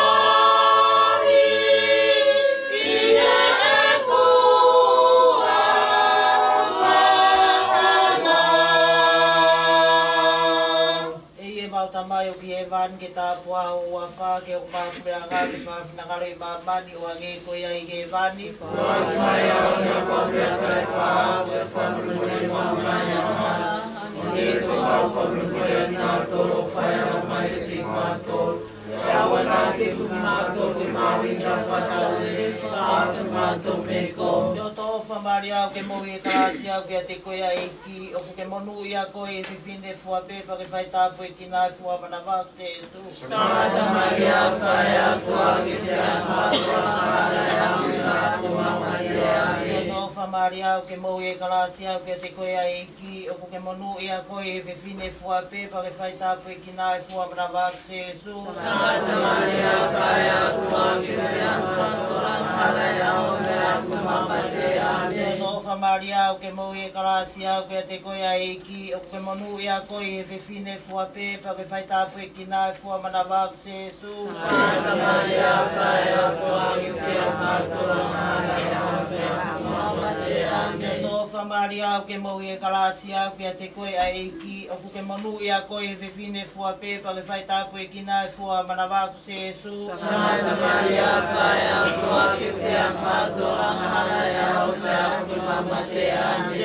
fakamamahi ʻi heʻeku angahala. ʻEiki ʻemau Tamai ʻoku ʻi hēvani, ke tāpuhā ho huafa, ke hoko mai ho puleʻanga, ke fai ho finangalo ʻi māmani ʻo hangē ko ia ʻi hēvani. Foaki mai ʻa e ʻaho ni haʻamau meʻakai, fakahaofi ʻemau fakamolemole maʻa kinautolu, hangē ko ʻemau fakamolemole ʻa kinautolu ʻoku fai angahala mai kiate kimautolu. Pea ʻoua naʻa ke tuku kimautolu ki he mahuʻinga, ka ke fakahaofi kimautolu mei he kovi. ʻOtua ʻofa, Malia, ʻoku ke moʻui ʻi he kalasia, ʻoku ʻiate koe ʻa e ʻEiki, ʻoku ke monūʻia koe ʻi he fefine fua pē, pea ke fai tāpuekina ʻa e fua ʻo ho manava ko Sīsū. Sangata Malia, ʻofa ʻa e ʻOtua, ʻoku ke feangai kiate kimautolu angahala, ʻi he ʻaho ni pea ʻi he ʻaho ʻo ʻemau mate. ʻOtua ʻofa, Malia, ʻoku ke moʻui ʻi he kalasia, ʻoku ʻiate koe ʻa e ʻEiki, ʻoku ke monūʻia koe ʻi he fefine fua pē, pea ke fai tāpuekina ʻa e fua ʻo ho manava ko Sīsū. Sangata Malia, ʻofa ʻa e ʻOtua, ʻoku ke feangai kiate kimautolu angahala, ʻi he ʻaho ni pea ʻi he ʻaho ʻo ʻemau mate. ʻOtua ʻofa, Malia, ʻoku ke moʻui ʻi he kalasia, ʻoku ʻiate koe ʻa e ʻEiki, ʻoku ke monūʻia koe ʻi he fefine fua pē, pea ke fai tāpuekina ʻa e fua ʻo ho manava ko Sīsū. Sangata Malia, ʻofa ʻa e ʻOtua, ʻoku ke feangai kiate kimautolu angahala, ʻi he ʻaho ni pea ʻi he ʻaho ʻo ʻemau mate. ʻOtua ʻofa, Malia, ʻoku ke moʻui ʻi he kalasia, ʻoku ʻiate koe ʻa e ʻEiki, ʻoku ke monūʻia koe ʻi he fefine fua pē, pea ke fai tāpuekina ʻa e fua ʻo ho manava ko Sīsū. Sangata Malia, ʻofa ʻa e ʻOtua, ʻoku ke feangai kiate kimautolu angahala, ʻi he ʻaho ni pea ʻi he ʻaho ʻo ʻemau mate. ʻOtua ʻofa, Malia, ʻoku ke moʻui ʻi he kalasia, ʻoku ʻiate koe ʻa e ʻEiki, ʻoku ke monūʻia koe ʻi he fefine fua pē, pea ke fai tāpuekina ʻa e fua ʻo ho manava ko Sīsū. Sangata Malia, ʻofa ʻa e ʻOtua, ʻoku ke feangai kiate kimautolu angahala, ʻi he ʻaho ni pea ʻi he ʻaho ʻo ʻemau mate.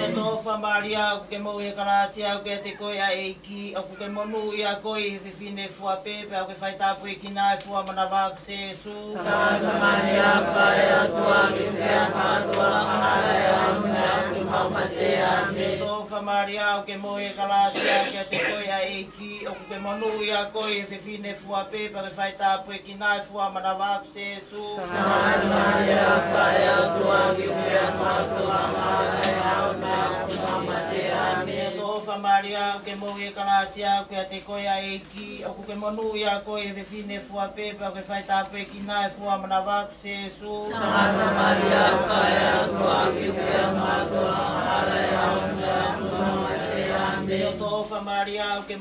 ʻOtua ʻofa, Malia, ʻoku ke moʻui ʻi he kalasia, ʻoku ʻiate koe ʻa e ʻEiki, ʻoku ke monūʻia koe ʻi he fefine fua pē, pea ke fai tāpuekina ʻa e fua ʻo ho manava ko Sīsū. Sangata Malia, ʻofa ʻa e ʻOtua, ʻoku ke feangai kiate kimautolu angahala, ʻi he ʻaho ni pea ʻi he ʻaho ʻo ʻemau mate. ʻOtua ʻofa, Malia, ʻoku ke moʻui ʻi he kalasia, ʻoku ʻiate koe ʻa e ʻEiki, ʻoku ke monūʻia koe ʻi he fefine fua pē, pea ke fai tāpuekina ʻa e fua ʻo ho manava ko Sīsū. Sangata Malia, ʻofa ʻa e ʻOtua, ʻoku ke feangai kiate kimautolu angahala, ʻi he ʻaho ni pea ʻi he ʻaho ʻo ʻemau mate. ʻOtua ʻofa, Malia, ʻoku ke moʻui ʻi he kalasia, ʻoku ʻiate koe ʻa e ʻEiki, ʻoku ke monūʻia koe ʻi he fefine fua pē, pea ke fai tāpuekina ʻa e fua ʻo ho manava ko Sīsū. Sangata Malia, ʻofa ʻa e ʻOtua, ʻoku ke feangai kiate kimautolu angahala, ʻi he ʻaho ni pea ʻi he ʻaho ʻo ʻemau mate. ʻOtua ʻofa, Malia, ʻoku ke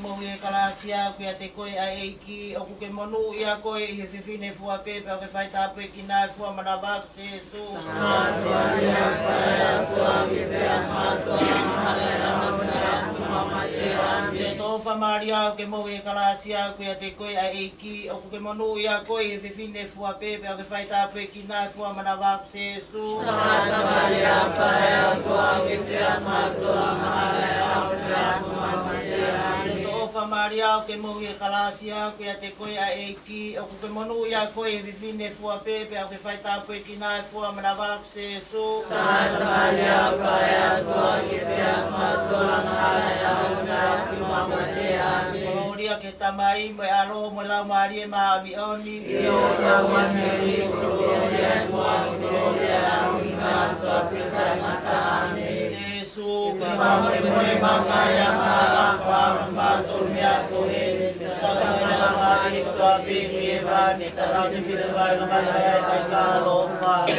moʻui ʻi he kalasia, ʻoku ʻiate koe ʻa e ʻEiki, ʻoku ke monūʻia koe ʻi he fefine fua pē, pea ke fai tāpuekina ʻa e fua ʻo ho manava ko Sīsū. Sangata Malia, ʻofa ʻa e ʻOtua, ʻoku ke feangai kiate kimautolu angahala, ʻi he ʻaho ni pea ʻi he ʻaho ʻo ʻemau mate. ʻOtua ʻofa, Malia, ʻoku ke moʻui ʻi he kalasia, ʻoku ʻiate koe ʻa e ʻEiki, ʻoku ke monūʻia koe ʻi he fefine fua pē, pea ke fai tāpuekina ʻa e fua ʻo ho manava ko Sīsū. Sangata Malia, ʻofa ʻa e ʻOtua, ʻoku ke feangai kiate kimautolu angahala, ʻi he ʻaho ni pea ʻi he ʻaho ʻo ʻemau mate. ʻĒmeni. Kolōlia ki he Tamai, mo e ʻAlo, mo e Laumālie Māʻoniʻoni. ʻIo, ʻo taau ange ʻi he kolōlia, ʻi he muʻa ʻo e kolōlia, ʻi he ʻaho ni pea ʻo e ʻaho ʻo e ʻaho ʻo e ʻaho. ʻĒmeni. Sīsū, ke fakamolemole mai ʻa e ngaahi angahala, fakahaofi kimautolu mei he ʻaho ni. Sio mai ʻi he laumālie kotoa pē ki hēvani, tatau ki he fefine fua pē, pea ke fai ho finangalo ʻi hēvani.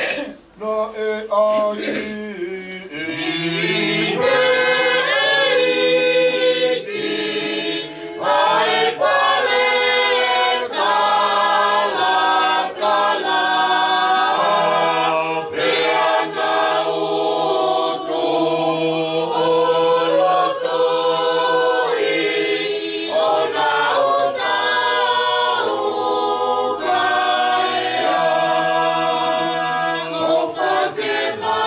Naʻe ʻai ʻe he ʻEiki ʻa e pale kalakala, pea na utu ʻo lotu ʻi hona uta ukaea. ʻOfa ke ma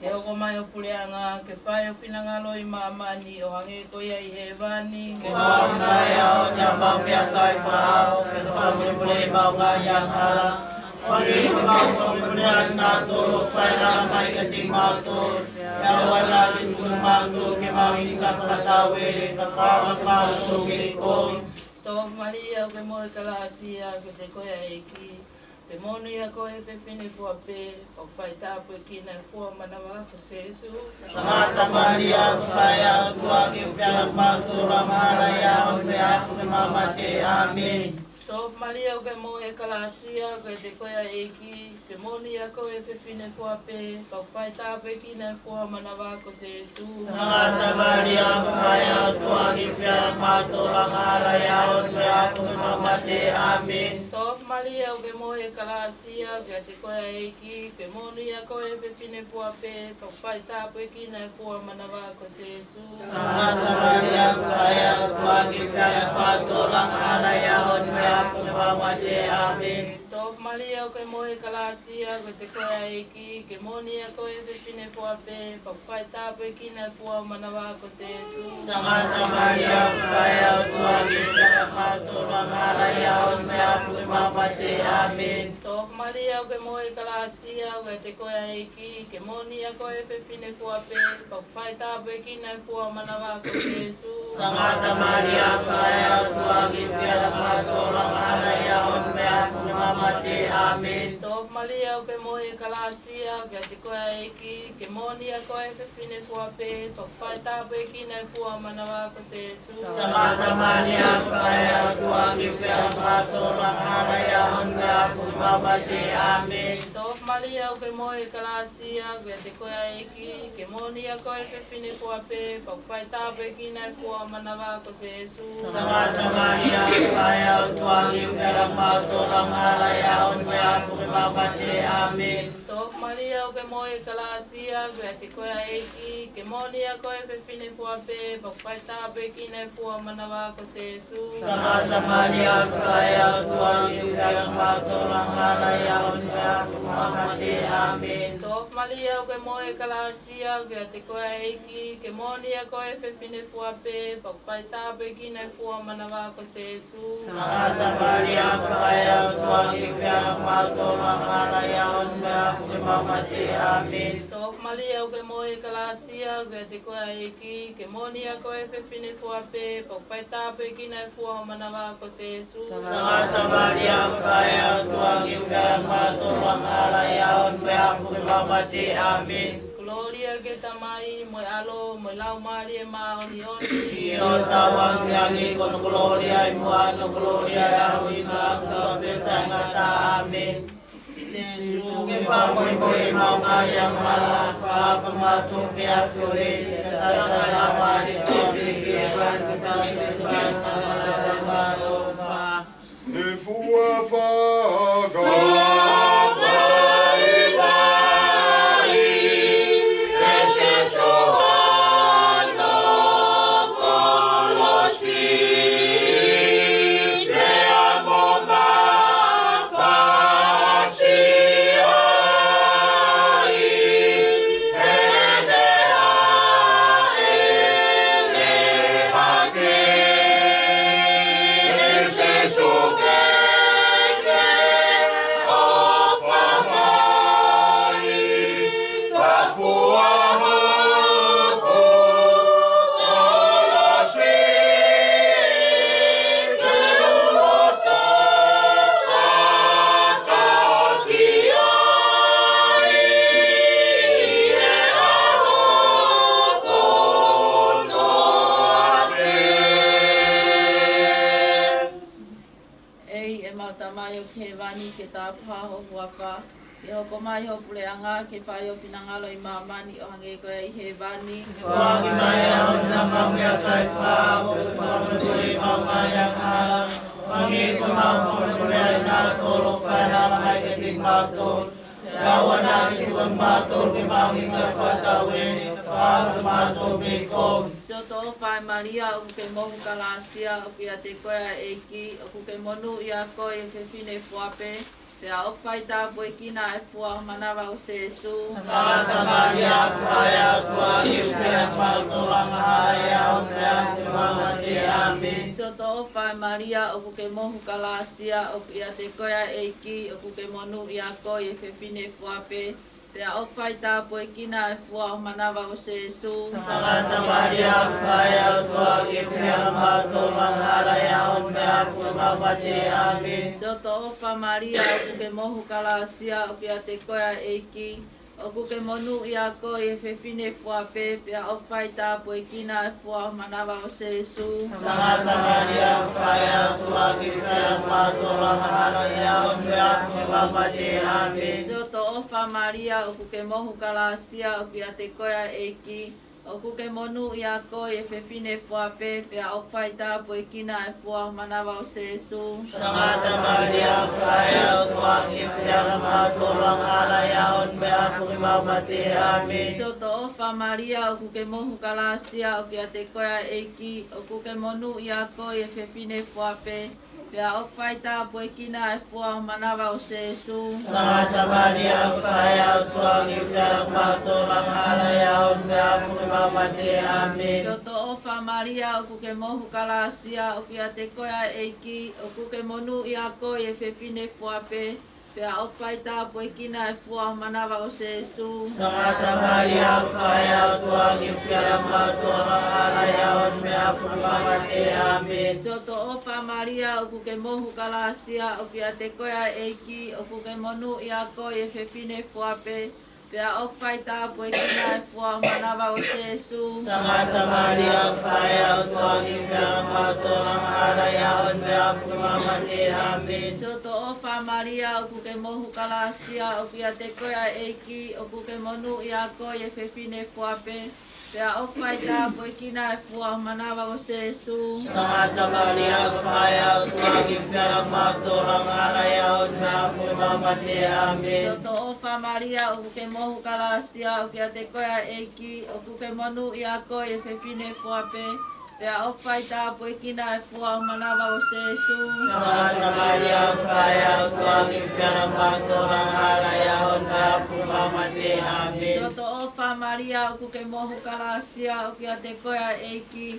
Ke hoko mai ho puleʻanga, ke fai ho finangalo ʻi māmani, ʻo hangē ko ia ʻi hēvani. Ke foaki mai ʻa e ʻaho ni haʻamau meʻakai fakaʻaho, pea ke fakamolemole ʻemau ngaahi angahala, ʻo hangē ko ʻemau fakamolemole ʻa kinautolu ʻoku fai angahala mai kiate kimautolu. Pea ʻoua naʻa ke tuku kimautolu ke mau hiki ki he fakatauele, ka ke fakahaofi kimautolu mei he kovi. Sitofa Malia, ʻoku ke mohe ʻi he kalasia, ʻoku ʻiate koe ʻa e ʻEiki. Pea moʻoni ʻa koe ʻi he fefine fua pē, pea ʻoku fai tāpuekina ʻa e fua ʻo ho manava ko Sēsū. Sangata Malia, ʻofa ʻa e ʻOtua, ke ke fai ʻa kimautolu angahala ʻi he ʻaho ni pea mo e ʻaho ʻo ʻemau mate. ʻĀmeni. Sitofa Malia, ʻoku ke mohe ʻi he kalasia, ʻoku ʻiate koe ʻa e ʻEiki. Pea moʻoni ʻa koe ʻi he fefine fua pē, pea ʻoku fai tāpuekina ʻa e fua ʻo ho manava ko Sēsū. Sangata Malia, ʻofa ʻa e ʻOtua, ke ke fai ʻa kimautolu angahala ʻi he ʻaho ni pea mo e ʻaho ʻo ʻemau mate. ʻĀmeni. Sitofa Malia, ʻoku ke mohe ʻi he kalasia, ʻoku ʻiate koe ʻa e ʻEiki. Pea moʻoni ʻa koe ʻi he fefine fua pē, pea ʻoku fai tāpuekina ʻa e fua ʻo ho manava ko Sēsū. Sangata Malia, ʻofa ʻa e ʻOtua, ke ke fai ʻa kimautolu angahala ʻi he ʻaho ni pea mo e ʻaho ʻo ʻemau mate. ʻĀmeni. Sitofa Malia, ʻoku ke mohe ʻi he kalasia, ʻoku ʻiate koe ʻa e ʻEiki. Pea moʻoni ʻa koe ʻi he fefine fua pē, pea ʻoku fai tāpuekina ʻa e fua ʻo ho manava ko Sēsū. Sangata Malia, ʻofa ʻa e ʻOtua, ke ke fai ʻa kimautolu angahala ʻi he ʻaho ni pea mo e ʻaho ʻo ʻemau mate. ʻĀmeni. Sitofa Malia, ʻoku ke mohe ʻi he kalasia, ʻoku ʻiate koe ʻa e ʻEiki. Pea moʻoni ʻa koe ʻi he fefine fua pē, pea ʻoku fai tāpuekina ʻa e fua ʻo ho manava ko Sēsū. Sangata Malia, ʻofa ʻa e ʻOtua, ke ke fai ʻa kimautolu angahala ʻi he ʻaho ni pea mo e ʻaho ʻo ʻemau mate. ʻĀmeni. Sitofa Malia, ʻoku ke mohe ʻi he kalasia, ʻoku ʻiate koe ʻa e ʻEiki. Pea moʻoni ʻa koe ʻi he fefine fua pē, pea ʻoku fai tāpuekina ʻa e fua ʻo ho manava ko Sēsū. Sangata Malia, ʻofa ʻa e ʻOtua, ke ke fai ʻa kimautolu angahala ʻi he ʻaho ni pea mo e ʻaho ʻo ʻemau mate. ʻĀmeni. Sitofa Malia, ʻoku ke mohe ʻi he kalasia, ʻoku ʻiate koe ʻa e ʻEiki. Pea moʻoni ʻa koe ʻi he fefine fua pē, pea ʻoku fai tāpuekina ʻa e fua ʻo ho manava ko Sēsū. Sangata Malia, ʻofa ʻa e ʻOtua, ke ke fai ʻa kimautolu angahala ʻi he ʻaho ni pea mo e ʻaho ʻo ʻemau mate. ʻĀmeni. Sitofa Malia, ʻoku ke mohe ʻi he kalasia, ʻoku ʻiate koe ʻa e ʻEiki. Pea moʻoni ʻa koe ʻi he fefine fua pē, pea ʻoku fai tāpuekina ʻa e fua ʻo ho manava ko Sēsū. Sangata Malia, ʻofa ʻa e ʻOtua, ke ke fai ʻa kimautolu angahala ʻi he ʻaho ni pea mo e ʻaho ʻo ʻemau mate. ʻĀmeni. Sitofa Malia, ʻoku ke mohe ʻi he kalasia, ʻoku ʻiate koe ʻa e ʻEiki. Pea moʻoni ʻa koe ʻi he fefine fua pē, pea ʻoku fai tāpuekina ʻa e fua ʻo ho manava ko Sēsū. Sangata Malia, ʻofa ʻa e ʻOtua, ke ke fai ʻa kimautolu angahala ʻi he ʻaho ni pea mo e ʻaho ʻo ʻemau mate. ʻĀmeni. Sitofa Malia, ʻoku ke mohe ʻi he kalasia, ʻoku ʻiate koe ʻa e ʻEiki. Pea moʻoni ʻa koe ʻi he fefine fua pē, pea ʻoku fai tāpuekina ʻa e fua ʻo ho manava ko Sēsū. Sangata Malia, ʻofa ʻa e ʻOtua, ke ke fai ʻa kimautolu angahala ʻi he ʻaho ni pea mo e ʻaho ʻo ʻemau mate. ʻĀmeni. Kolōlia ki he Tamai, mo e ʻAlo, mo e Laumālie Māʻoniʻoni. ʻIo, ʻo taau ange ko hono kolōlia ʻi muʻa, hono kolōlia ʻo aʻu ʻo aʻu pē taʻengata. ʻĀmeni. Sīsū, ke ke fakamolemoleʻi ʻemau ngaahi angahala, fakahaofi kimautolu mei he ʻapi ʻo heli, pea talitali ʻa e laumālie kotoa pē ki he ʻaho ni. Ne fua fakavaivai ʻe Sēsū hono kolosi, pea mo mafasia ai, heʻene hāʻele hake. Sīsū, ke ke ʻofa mai, kae fua hoku kolosi, ke u loto kātaki ai ʻi he ʻaho kotoa pē. ʻEiki, ʻemau Tamai ʻoku ʻi hēvani, ke tauhi ho huafa, ke hoko mai ho puleʻanga, ke fai ho finangalo ʻi māmani, ʻo hangē ko ia ʻi hēvani. Foaki mai ʻa e ʻaho ni haʻamau meʻakai fakaʻaho, pea fakamolemoleʻi ʻemau ngaahi angahala, ʻo hangē ko ʻemau fakamolemole ʻa kinautolu ʻoku fai angahala mai kiate kimautolu. Pea ʻoua naʻa ke tuku kimautolu ke mau hiki ki he fakatauele, ka ke fakahaofi kimautolu mei he kovi. Siʻoto ʻofa ʻe Malia, ʻoku ke mohe ʻi he kalasia, ʻoku ʻiate koe ʻa e ʻEiki, ʻoku ke monūʻia koe ʻi he fefine fua pē, pea ʻoku faitāpuekina ʻa e fua ʻo ho manava ko Sēsū. Sangata Malia, ʻoku ʻikai ʻOtua, ke u fie ʻa kimautolu angahala ʻi he ʻaho ni pea ʻi he mate. ʻĀmeni. Siʻotoʻofa Malia, ʻoku ke mohu kalāsia, ʻoku ʻiate koe ʻa e ʻEiki, ʻoku ke monūʻia koe ʻi he fefine fua pē, pea ʻoku faitāpuekina ʻa e fua ʻo ho manava ko Sēsū. Sangata Malia, ʻoku ʻikai ʻOtua, ke u fie ʻa kimautolu angahala ʻi he ʻaho ni pea ʻi he mate. ʻĀmeni. Siʻotoʻofa Malia, ʻoku ke mohu kalāsia, ʻoku ʻiate koe ʻa e ʻEiki, ʻoku ke monūʻia koe ʻi he fefine fua pē, pea ʻoku faitāpuekina ʻa e fua ʻo ho manava ko Sēsū. Sangata Malia, ʻoku ʻikai ʻOtua, ke u fie ʻa kimautolu angahala ʻi he ʻaho ni pea ʻi he mate. ʻĀmeni. Siʻotoʻofa Malia, ʻoku ke mohu kalāsia, ʻoku ʻiate koe ʻa e ʻEiki, ʻoku ke monūʻia koe ʻi he fefine fua pē, pea ʻoku faitāpuekina ʻa e fua ʻo ho manava ko Sēsū. Sangata Malia, ʻoku ʻikai ʻOtua, ke u fie ʻa kimautolu angahala ʻi he ʻaho ni pea ʻi he mate. ʻĀmeni. Siʻotoʻofa Malia, ʻoku ke mohu kalāsia, ʻoku ʻiate koe ʻa e ʻEiki, ʻoku ke monūʻia koe ʻi he fefine fua pē, pea ʻoku faitāpuekina ʻa e fua ʻo ho manava ko Sēsū. Sangata Malia, ʻoku ʻikai ʻOtua, ke u fie ʻa kimautolu angahala ʻi he ʻaho ni pea ʻi he mate. ʻĀmeni. Siʻotoʻofa Malia, ʻoku ke mohu kalāsia, ʻoku ʻiate koe ʻa e ʻEiki, ʻoku ke monūʻia koe ʻi he fefine fua pē, pea ʻoku faitāpuekina ʻa e fua ʻo ho manava ko Sēsū. Sangata Malia, ʻoku ʻikai ʻOtua, ke u fie ʻa kimautolu angahala ʻi he ʻaho ni pea ʻi he mate. ʻĀmeni. Siʻotoʻofa Malia, ʻoku ke mohu kalāsia, ʻoku ʻiate koe ʻa e ʻEiki, ʻoku ke monūʻia koe ʻi he fefine fua pē, pea ʻoku faitāpuekina ʻa e fua ʻo ho manava ko Sēsū. Sangata Malia, ʻoku ʻikai ʻOtua, ke u fie ʻa kimautolu angahala ʻi he ʻaho ni pea ʻi he mate. ʻĀmeni. Siʻotoʻofa Malia, ʻoku ke mohu kalāsia, ʻoku ʻiate koe ʻa e ʻEiki, ʻoku ke monūʻia koe ʻi he fefine fua pē, pea ʻoku faitāpuekina ʻa e fua ʻo ho manava ko Sēsū. Sangata Malia, ʻoku ʻikai ʻOtua, ke u fie ʻa kimautolu angahala ʻi he ʻaho ni pea ʻi he mate. ʻĀmeni. Siʻotoʻofa Malia, ʻoku ke mohu kalāsia, ʻoku ʻiate koe ʻa e ʻEiki, ʻoku ke monūʻia koe ʻi he fefine fua pē, pea ʻoku faitāpuekina ʻa e fua ʻo ho manava ko Sēsū. Sangata Malia, ʻoku ʻikai ʻOtua, ke u fie ʻa kimautolu angahala ʻi he ʻaho ni pea ʻi he mate. ʻĀmeni. Siʻotoʻofa Malia, ʻoku ke mohu kalāsia, ʻoku ʻiate koe ʻa e ʻEiki,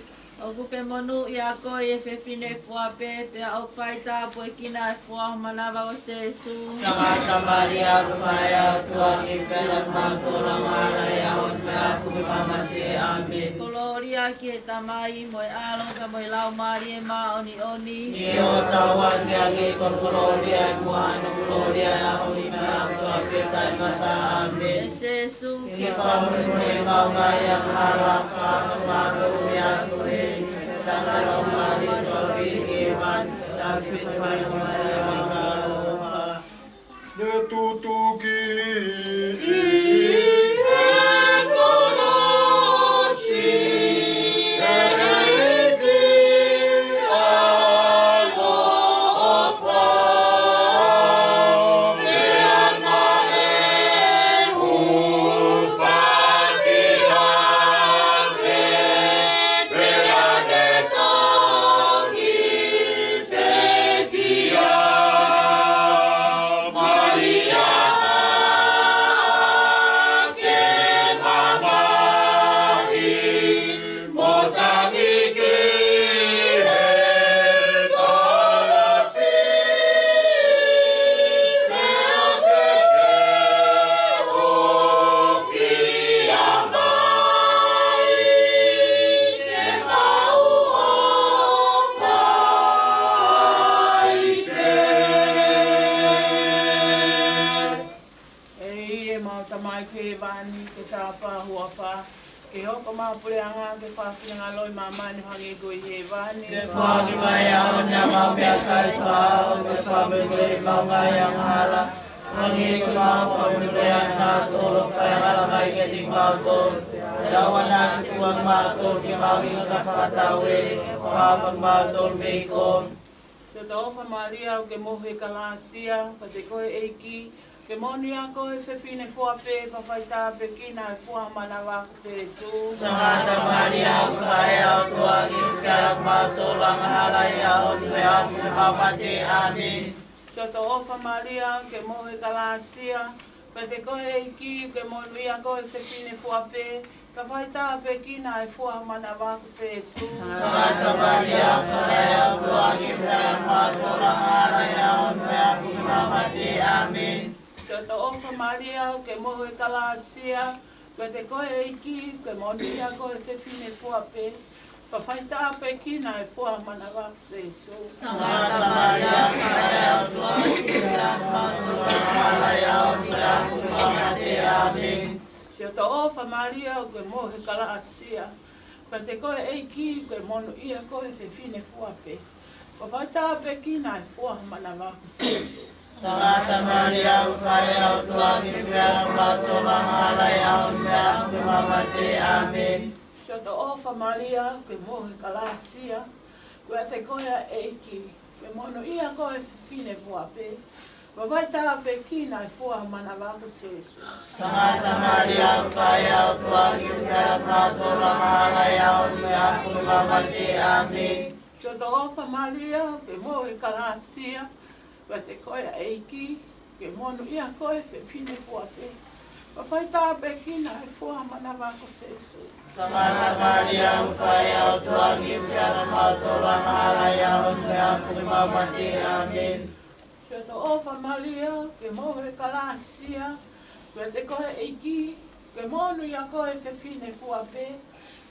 ʻoku ke monūʻia koe ʻi he fefine fua pē, pea ʻoku faitāpuekina ʻa e fua ʻo ho manava ko Sēsū. Sangata Malia, ʻoku ʻikai ʻOtua, ke u fie ʻa kimautolu angahala ʻi he ʻaho ni pea ʻi he mate. ʻĀmeni. Kolōlia ki he Tamai, mo e ʻAlo, pea mo e Laumālie Māʻoniʻoni. ʻI he ʻo tau ange ange ko e kolōlia ʻi muʻa ʻo hono kolōlia ʻi he ʻaho ni pea ʻi he ʻaho kotoa pē taʻengata. ʻĀmeni. ʻE Sēsū, ke ke fakamolemole ʻemau ngaahi angahala, fakafoki kimautolu mei he ʻahiʻahi, tala lau mali tua piki wan, tau ki fai mai ʻemau angahala. Ne tutuki ʻi he kolosi ʻEiki ʻaloʻofa, pea naʻe hūfaki hake, pea ne toki pekia. Malia, ke mamahi mo tangi ki he kolosi, pea ke ke hūfia mai ke mau ʻofa ai pē. ʻE ʻemau Tamai ʻi hēvani, ke tāpuhā ho huafa, ke hoko homau puleʻanga, ke fai ho finangalo ʻi māmani ʻo hangē ko ia ʻi hēvani. Ke foaki mai ʻi he ʻaho ni haʻamau meʻakai fakaʻaho, pea fakamolemole ʻemau ngaahi angahala, hangē ko ʻemau fakamolemole ʻa kinautolu ʻoku fai angahala mai kiate kimautolu. Pea ʻoua naʻa ke tuku kimautolu ki he mahuʻinga, ka ke fakatauele, ke fakahaofi kimautolu mei he kovi. Siʻotoʻofa Malia, ʻoku ke mohu kalāsia, ʻoku ʻiate koe ʻa e ʻEiki, ʻoku ke monūʻia koe ʻi he fefine fua pē, pea ʻoku faitāpuekina ʻa e fua ʻo ho manava ko Sēsū. Sangata Malia, ʻoku ʻikai ʻOtua, ke u fie ʻa kimautolu angahala ʻi he ʻaho ni pea ʻi he mate. ʻĀmeni. Siʻoto ʻofa Malia, ke mohu e kalasia, pea te koe ʻEiki, ke monūʻia koe he fefine fua pē, ka fai tāpuekina e fua manava ko Sēsū. Sangata Malia, ʻofa ʻa e ʻOtua, ʻoku ke feʻao ki he kau tolonga, ʻa e ʻaho ni pea mo e ʻaho ʻo e mate. ʻĀmeni. Siʻoto ʻofa Malia, ke mohu e kalasia, pea te koe ʻEiki, ke monūʻia koe he fefine fua pē, ka fai tāpuekina e fua manava ko Sēsū. Sangata Malia, ʻofa ʻa e ʻOtua, ʻoku ke feʻao ki he kau tolonga, ʻa e ʻaho ni pea mo e ʻaho ʻo e mate. ʻĀmeni. Siʻoto ʻofa Malia, ke mohu e kalasia, pea te koe ʻEiki, ke monūʻia koe he fefine fua pē, ka fai tāpuekina e fua manava ko Sēsū. Sangata Malia, ʻofa ʻa e ʻOtua, ʻoku ke feʻao ki he kau tolonga, ʻa e ʻaho ni pea mo e ʻaho ʻo e mate. ʻĀmeni. Siʻoto ʻofa Malia, ke mohu e kalasia, ʻoku ʻiate koe ʻa e ʻEiki, ke monūʻia koe he fefine fua pē, ka fai tāpuekina e fua manava ko Sēsū. Sangata Malia, ʻofa ʻa e ʻOtua, ʻoku ke feʻao ki he kau tolonga, ʻa e ʻaho ni pea mo e ʻaho ʻo e mate. ʻĀmeni. Siʻoto ʻofa Malia, ke mohu e kalasia, ʻoku ʻiate koe ʻa e ʻEiki, ke monūʻia koe he fefine fua pē, ka fai tāpuekina e fua manava ko Sēsū. Sangata Malia, ʻofa ʻa e ʻOtua, ʻoku ke feʻao ki he kau tolonga, ʻa e ʻaho ni pea mo e ʻaho ʻo e mate. ʻĀmeni. Siʻoto ʻofa Malia, ke mohu e kalasia, ʻoku ʻiate koe ʻEiki, ke monūʻia koe he fefine fua pē,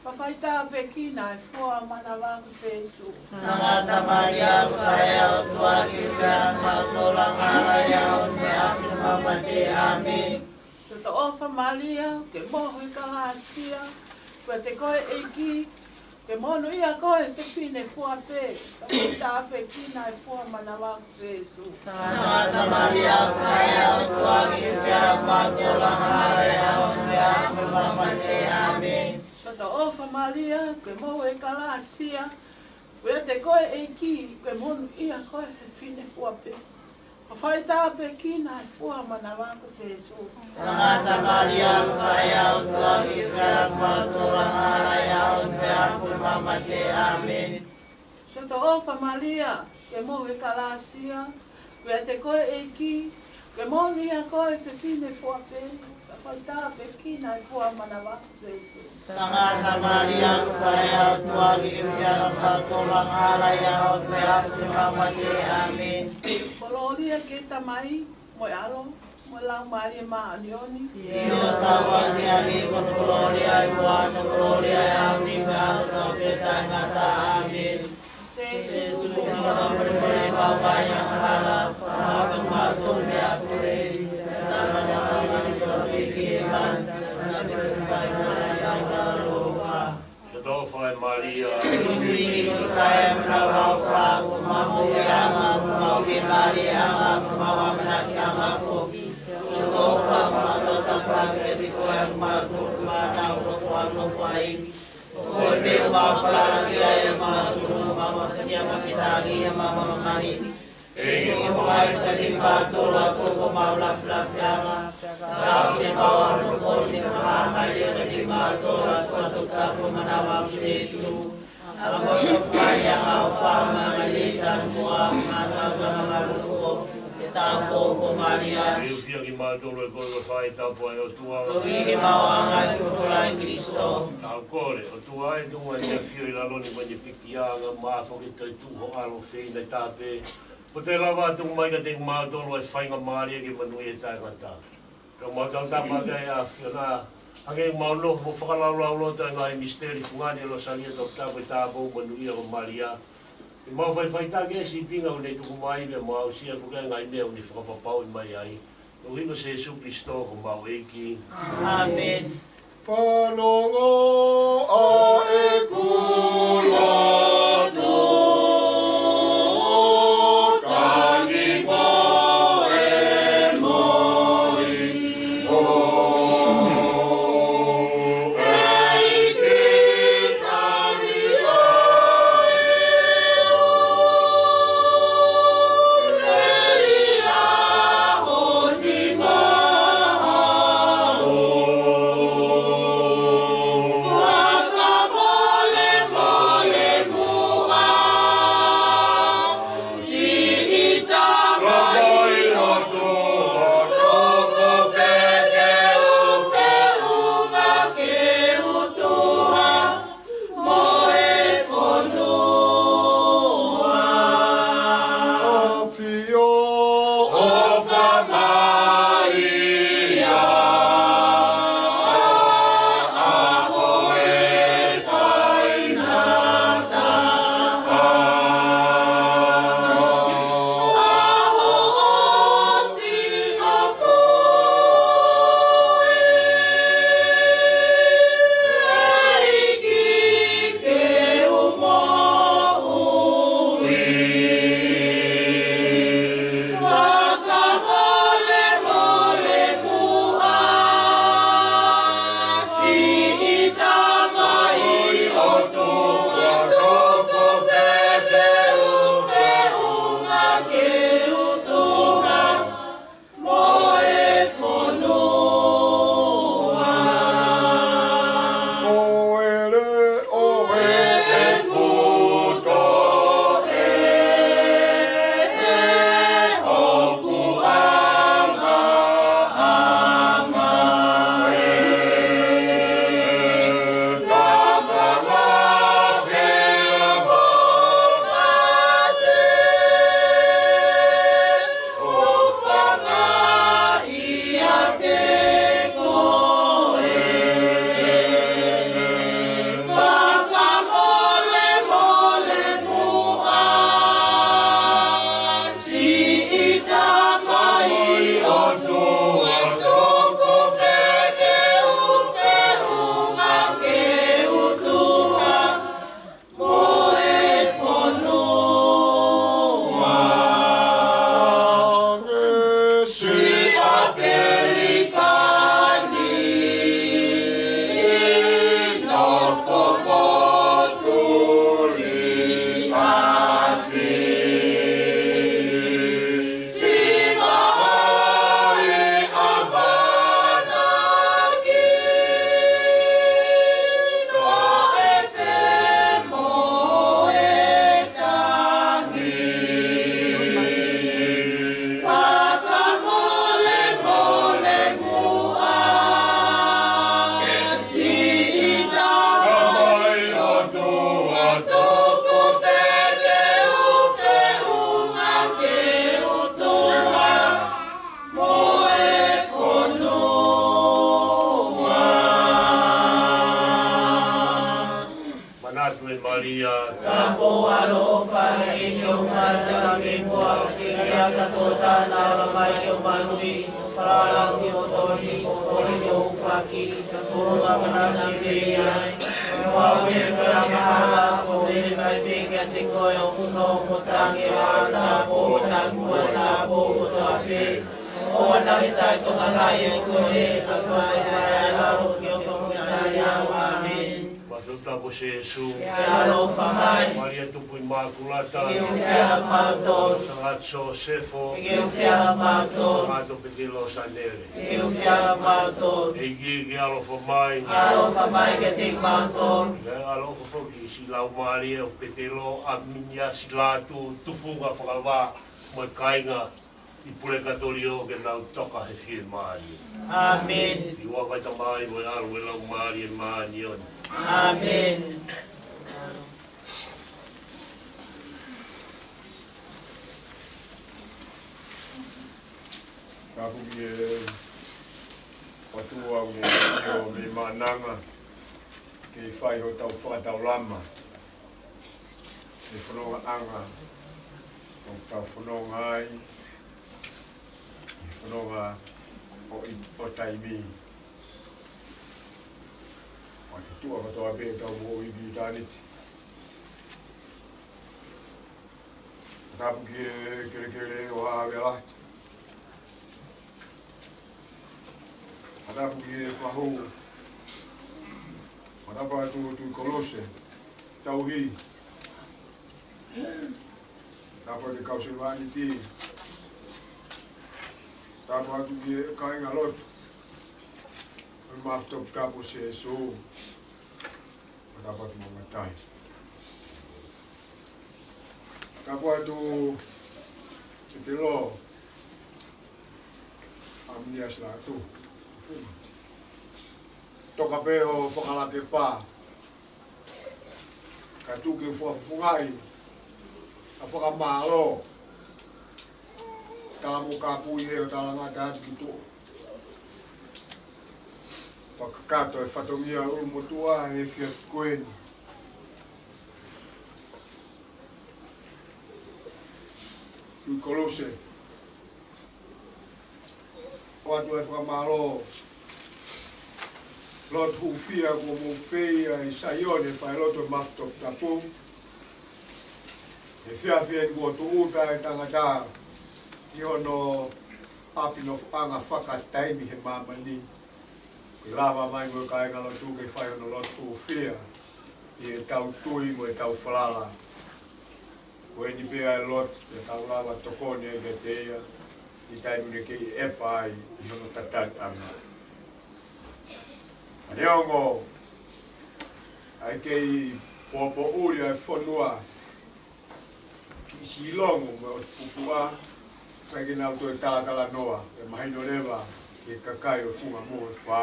ka fai tāpuekina e fua manava ko Sēsū. Sangata Malia, ʻofa ʻa e ʻOtua, ʻoku ke feʻao ki he kau tolonga, ʻa e ʻaho ni pea mo e ʻaho ʻo e mate. ʻĀmeni. Siʻoto ʻofa Malia, ke mohu e kalasia, ʻoku ʻiate koe ʻEiki, ke monūʻia koe he fefine fua pē, ka fai tāpuekina e fua manava ko Sēsū. Sangata Malia, ʻofa ʻa e ʻOtua, ʻoku ke feʻao ki he kau tolonga, ʻa e ʻaho ni pea mo e ʻaho ʻo e mate. ʻĀmeni. Siʻoto ʻofa Malia, ke mohu e kalasia, ʻoku ʻiate koe ʻEiki, ke monūʻia koe he fefine fua pē, ka fai tāpuekina e fua manava ko Sēsū. Sangata Malia, ʻofa ʻa e ʻOtua, ʻoku ke feʻao ki he kau tolonga, ʻa e ʻaho ni pea mo e ʻaho ʻo e mate. ʻĀmeni. Siʻoto ʻofa Malia, ke mohu e kalasia, ʻoku ʻiate koe ʻEiki, ke monūʻia koe he fefine fua pē, ka fai tāpuekina e fua manava ko Sēsū. Sangata Malia, ʻofa ʻa e ʻOtua, ʻoku ke feʻao ki he kau tolonga, ʻa e ʻaho ni pea mo e ʻaho ʻo e mate. ʻĀmeni. Kolōlia ki he Tamai, mo e ʻAlo, mo e Laumālie Māʻoniʻoni. ʻIo, taʻu ua ki he ʻEiki, ko hono kolōlia ʻe ua, ko hono kolōlia ʻe ʻaonga, ʻo taʻengata. ʻĀmeni. Sēsū, ko e Tamai, ko e Tamai, ko e Tamai, Siʻoto ʻofa ʻa e Malia. Ui ni ki fai ʻa e manava ʻofa, ko homau moʻuiʻanga, ko homau fiemālieʻanga, ko homau ʻamanakiʻanga foki. Siʻoto ʻofa, ko homau tautapa kiate koe, ko homau tuku fānau, nofo ʻa, nofo ʻa e. Ko koe pē ʻoku mau falala ki ai, ʻoku mau tunu, ʻoku mau fakasia, ʻoku mau fetaʻi, ʻoku mau mamahi. ʻEiki, ʻofa mai kiate kimautolu ʻa e koko homau lafilafiʻanga, kae ʻoua ke mau ʻalu ʻo nofo ʻi he fakahā mai ʻiate kimautolu ʻa e fakatupu manava ʻo Sēsū. ʻA ia ko e fai ʻa e ʻofa ʻa e Laumālie Māʻoniʻoni, ʻa e ʻOtua Māfimafi, ʻa e Tamai ʻoku nofo ʻi he ʻao ko Malia. Ke ʻufiʻi kimautolu ʻe koe ko e faaitapu ʻa e ʻOtua. Koeʻuhi ke mau ʻaonga ʻi he folofola ʻa Kalaisi. Tau kole, ʻOtua ē, tuku muʻa ʻene ʻafio ʻi lalo ni mo ʻene pekia, angamālie foki ke toetuʻu ho ʻAlo fefine taʻe pē, kuo toe lava ʻo tuku mai kiate kimautolu ʻa e faingamālie ke monūʻia taʻengata. Pea mau tautapa ki he ʻAfiona, hangē ʻoku mau nofo mo fakalaulauloto ʻa e ngaahi misiteli fungani ʻo e Lōsālio Toputapu ʻo e Tāupoʻou Monūʻia ko Malia. Ke mau faʻifaʻitaki ʻi he sīpinga ʻoku ne tuku mai, pea mau aʻusia ʻa e ngaahi meʻa ʻoku ne fakapapauʻi mai ai. Koeʻuhi ko Sēsū Kalaisi ko homau ʻEiki. ʻĀmeni. Fanongo ʻa e kula tō, tangi mo e moʻui ʻo e ʻEiki. Atu e Malia. Ka ko e ʻaloʻofa ʻa e ʻEiki ʻoku ʻiate koe, ʻoku ke siʻi ʻi he kau fefine kotoa pē, pea ko e ʻaloʻofa ʻo ho ʻapi ko e Siasi. Ko e ʻuhinga ko e ʻaloʻofa ko e ʻuhinga ko e ʻaloʻofa. Ko e ʻuhinga ko e ʻaloʻofa, ko e ʻuhinga ko e ʻaloʻofa. Ko e ʻuhinga ko e ʻaloʻofa, ko e ʻuhinga ko e ʻaloʻofa. Ko e ʻuhinga ko e ʻaloʻofa, ko e ʻuhinga ko e ʻaloʻofa. Ko e ʻuhinga ko e ʻaloʻofa, ko e ʻuhinga ko e ʻaloʻofa. Māfimafi ʻa Sēsū. Ke ʻaloʻofa mai. Malia Tupu ʻImakulata. Ke ʻufiʻanga mautolu. Sangata Sosefo. Ke ʻufiʻanga mautolu. Sangata Petelo Sanele. Ke ʻufiʻanga mautolu. ʻEiki ke ʻaloʻofa mai. ʻAloʻofa mai kiate kimautolu. Ke ʻaloʻofa foki siʻi laumālie ʻo Petelo, ʻAminiasi Lātū, tufunga fakavā mo e kāinga ʻi Pulekatōlio ke nau toka he fiemālie. ʻĀmeni. ʻI he huafa ʻo e Tamai mo e ʻAlo mo e Laumālie Māʻoniʻoni. ʻĀmeni. Tapu ki he ʻOtua ʻoku ne ʻio mei maʻananga ke fai hotau fakataulama he fonongaʻanga ʻoku tau fononga ai, he fononga ʻo i-, ʻo taimi. ʻOku tuʻa kotoa pē ʻetau moʻui ki ʻitāniti. Tapu ki he kelekele ʻo Havea Lahi. Tapu ki he fahu. Tapu atu Tuʻi Kolose. Tauhi. Tapu atu kau sevāniti. Tapu atu ki he kāingalotu. Mafi Toputapu Sēsū. Tapu atu Maʻamatai. Tapu atu Petelo, ʻAminiasi Lātū. Toka pē ʻo fakalakepa. Ka tuku ke fakafofongaʻi ʻa e fakamālō. Tala mo kāpui he ʻo talangata atu ki tuʻa. Fakakakato e fatongia ʻulumotuʻa he efiafi ko eni. Tuʻi Kolose. ʻOatu e fakamālō. Lotu hūfia kuo mou fai ʻi Saione, fai lotu ʻa e Mafi Toputapu. He efiafi eni kuo tūʻuta e tangata ʻi hono ʻapi nofoʻanga fakataimi he māmani. Ke lava mai mo e kāingalotu ke fai hono lotu hūfia ʻi heʻetau tui mo ʻetau falala. Ko eni pē ʻa e lotu te tau lava tokoni ai kiate ia ʻi he taimi ʻoku ne kei ʻepa ai ʻi hono tataliʻanga. Ka neongo ʻa e kei poʻupoʻuli ʻa e fonua, kiʻi silongo mo e ʻotu pupuʻa, ʻikai ke nau toe talatalanoa, ʻe mahino leva ki he kakai ʻo e Funga Mohu ʻe Fā,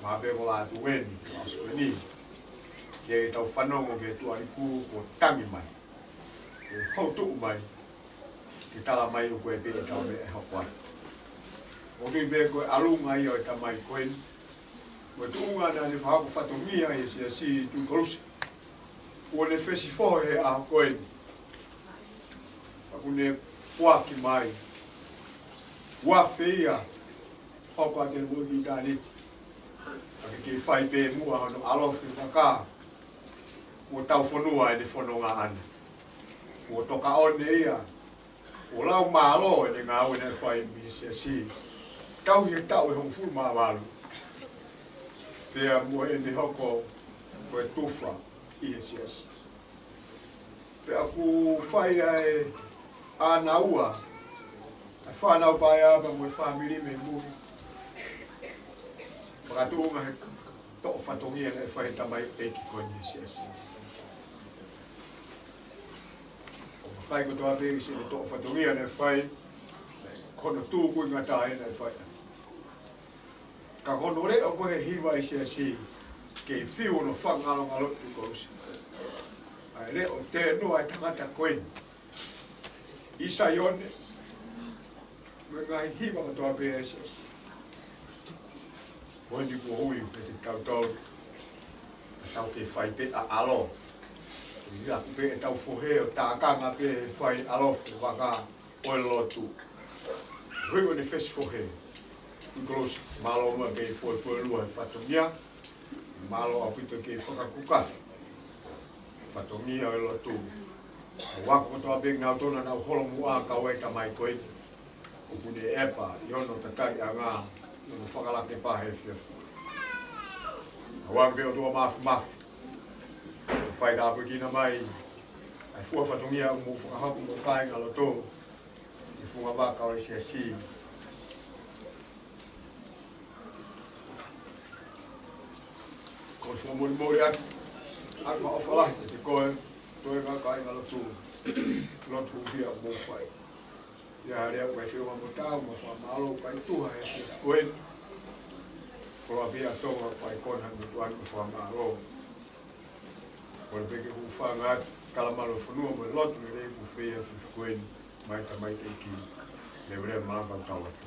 mahalo pē ko Lātū eni, ko ʻAso eni. Ke tau fanongo ki he Tuʻa ʻi he Ikuna kuo tangi mai, ʻe houtuʻu mai ke tala mai ʻoku ʻi ai pē ʻetau meʻa ʻe hoko atu. ʻOku ou tui pē ko e ʻalunga ia ʻo e tamai ko eni, mo e tuʻunga naʻa ne fakahoko fatongia ʻi he Siasi, Tuʻi Kolose. Kuo ne fesifoho he ʻaho ko eni. Pea kuo ne puaki mai. Uafe ia, hoko atu ʻene moʻui ki ʻitāniti. Ka ke kei fai pē muʻa hono ʻalofi fakakā ʻo hotau fonua ʻene fononga ʻana. Kuo toka ʻo ne ia, kuo lau mālō ʻene ngāue naʻe fai mei he Siasi. Tauhi e taʻu ʻe hongofulu mā valu. Pea mo ʻene hoko ko e tufa ʻi he Siasi. Pea ʻoku fai ʻa e ʻānaua ʻa e fānau paea pea mo e fāmili mei muli. Makatuʻunga he toʻo fatongia naʻe fai he tamaioʻeiki ko eni he Siasi. ʻOku ʻikai kotoa pē siʻene toʻo fatongia naʻe fai, ko hono tūkuingataʻa ia naʻe fai. Ka ko hono leʻo ko ē he hiva ʻi he Siasi, kei fiu hono fakangalongalo Tuʻi Kolose. ʻA e leʻo tēnoa e tangata ko eni ʻi Saione, mo e ngaahi hiva kotoa pē ʻa e Siasi. Ko eni kuo ui pē te tau tau. Ka Tau ke fai pē ʻa ʻAlo. Ia pē ʻetau fohe ʻo tākanga pē fai ʻalofi vaka ʻo e lotu. Hui ʻo ne fesi fohe. Kolosi, mālō muʻa ke fohe fohe lua he fatongia. Mālō ʻaupito ke fakakuka fatongia ʻo e lotu. Vaka kotoa pē nautolu naʻa nau holo muʻa kau ai tamai ko ē. ʻOku ne ʻepa ʻi hono tataliʻanga, ʻi hono fakalake pā he efiafi. ʻOua pē ʻOtua Māfimafi, fai tāpuekina mai ʻa e fua fatongia ʻoku mou fakahoko mo e kāingalotu, ʻi he funga vaka ʻo e siasi. Ko e fua molimoli atu, ʻa e ʻofa lahi kiate koe, toe kāingalotu, lotu hūfia ʻoku mou fai. ʻIa, lea ʻoku ʻikai feʻunga mo tau, mo fakamālō, ʻikai tuha he efiafi ko eni. Koloa pē ʻa Tonga, ʻikai kona mo tuʻa ni mo fakamālō. Kole pē ke hūfanga atu, tala mālō fonua mo e lotu lelei kuo fai he efiafi ko eni, mai tamaiki, leveleva malava tau atu.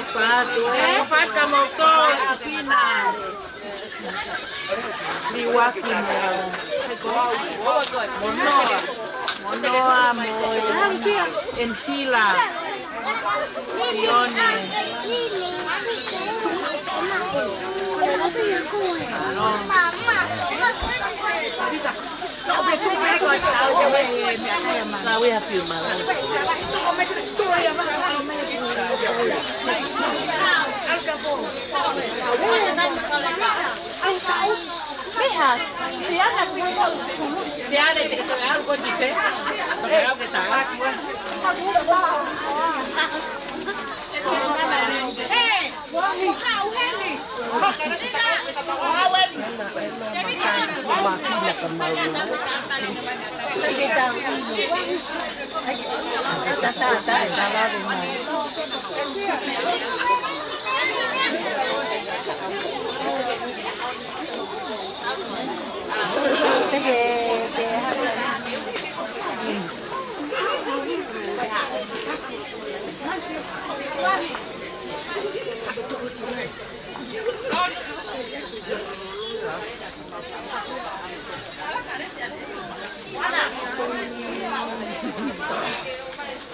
Fatu, eh? Fatu ka mau tō, Pina. Liuaki mo, mo Noa. Mo Noa mo Enfila. Ione. Alo. Now we have few minutes. Hey!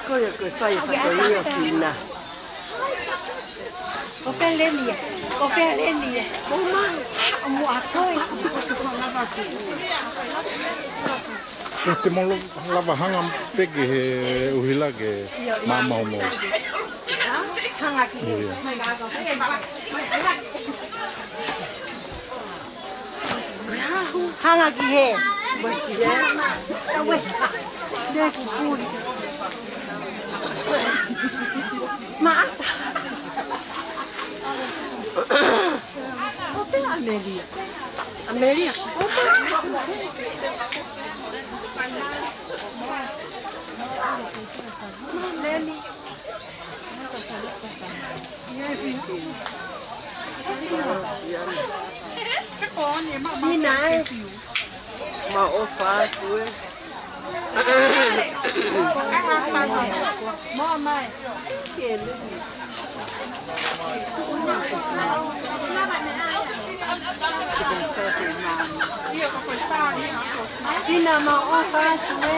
Ko ia ko e fai e fakaʻilo Fina. Ko fē Leni ia? Ko fē Leni ia? Ko mai. Mo a koe. Ko te fanga vaki. Ko te molo lava hanga pē ki he ʻuhila ke māmā homo. Hanga ki he. Ia. Hanga ki he. Taue. Lea ku puli. Maʻata. Ko te Amelia. Amelia. Leni. Sina e. Mau ʻofa atu ē. Sina mau ʻofa atu ē.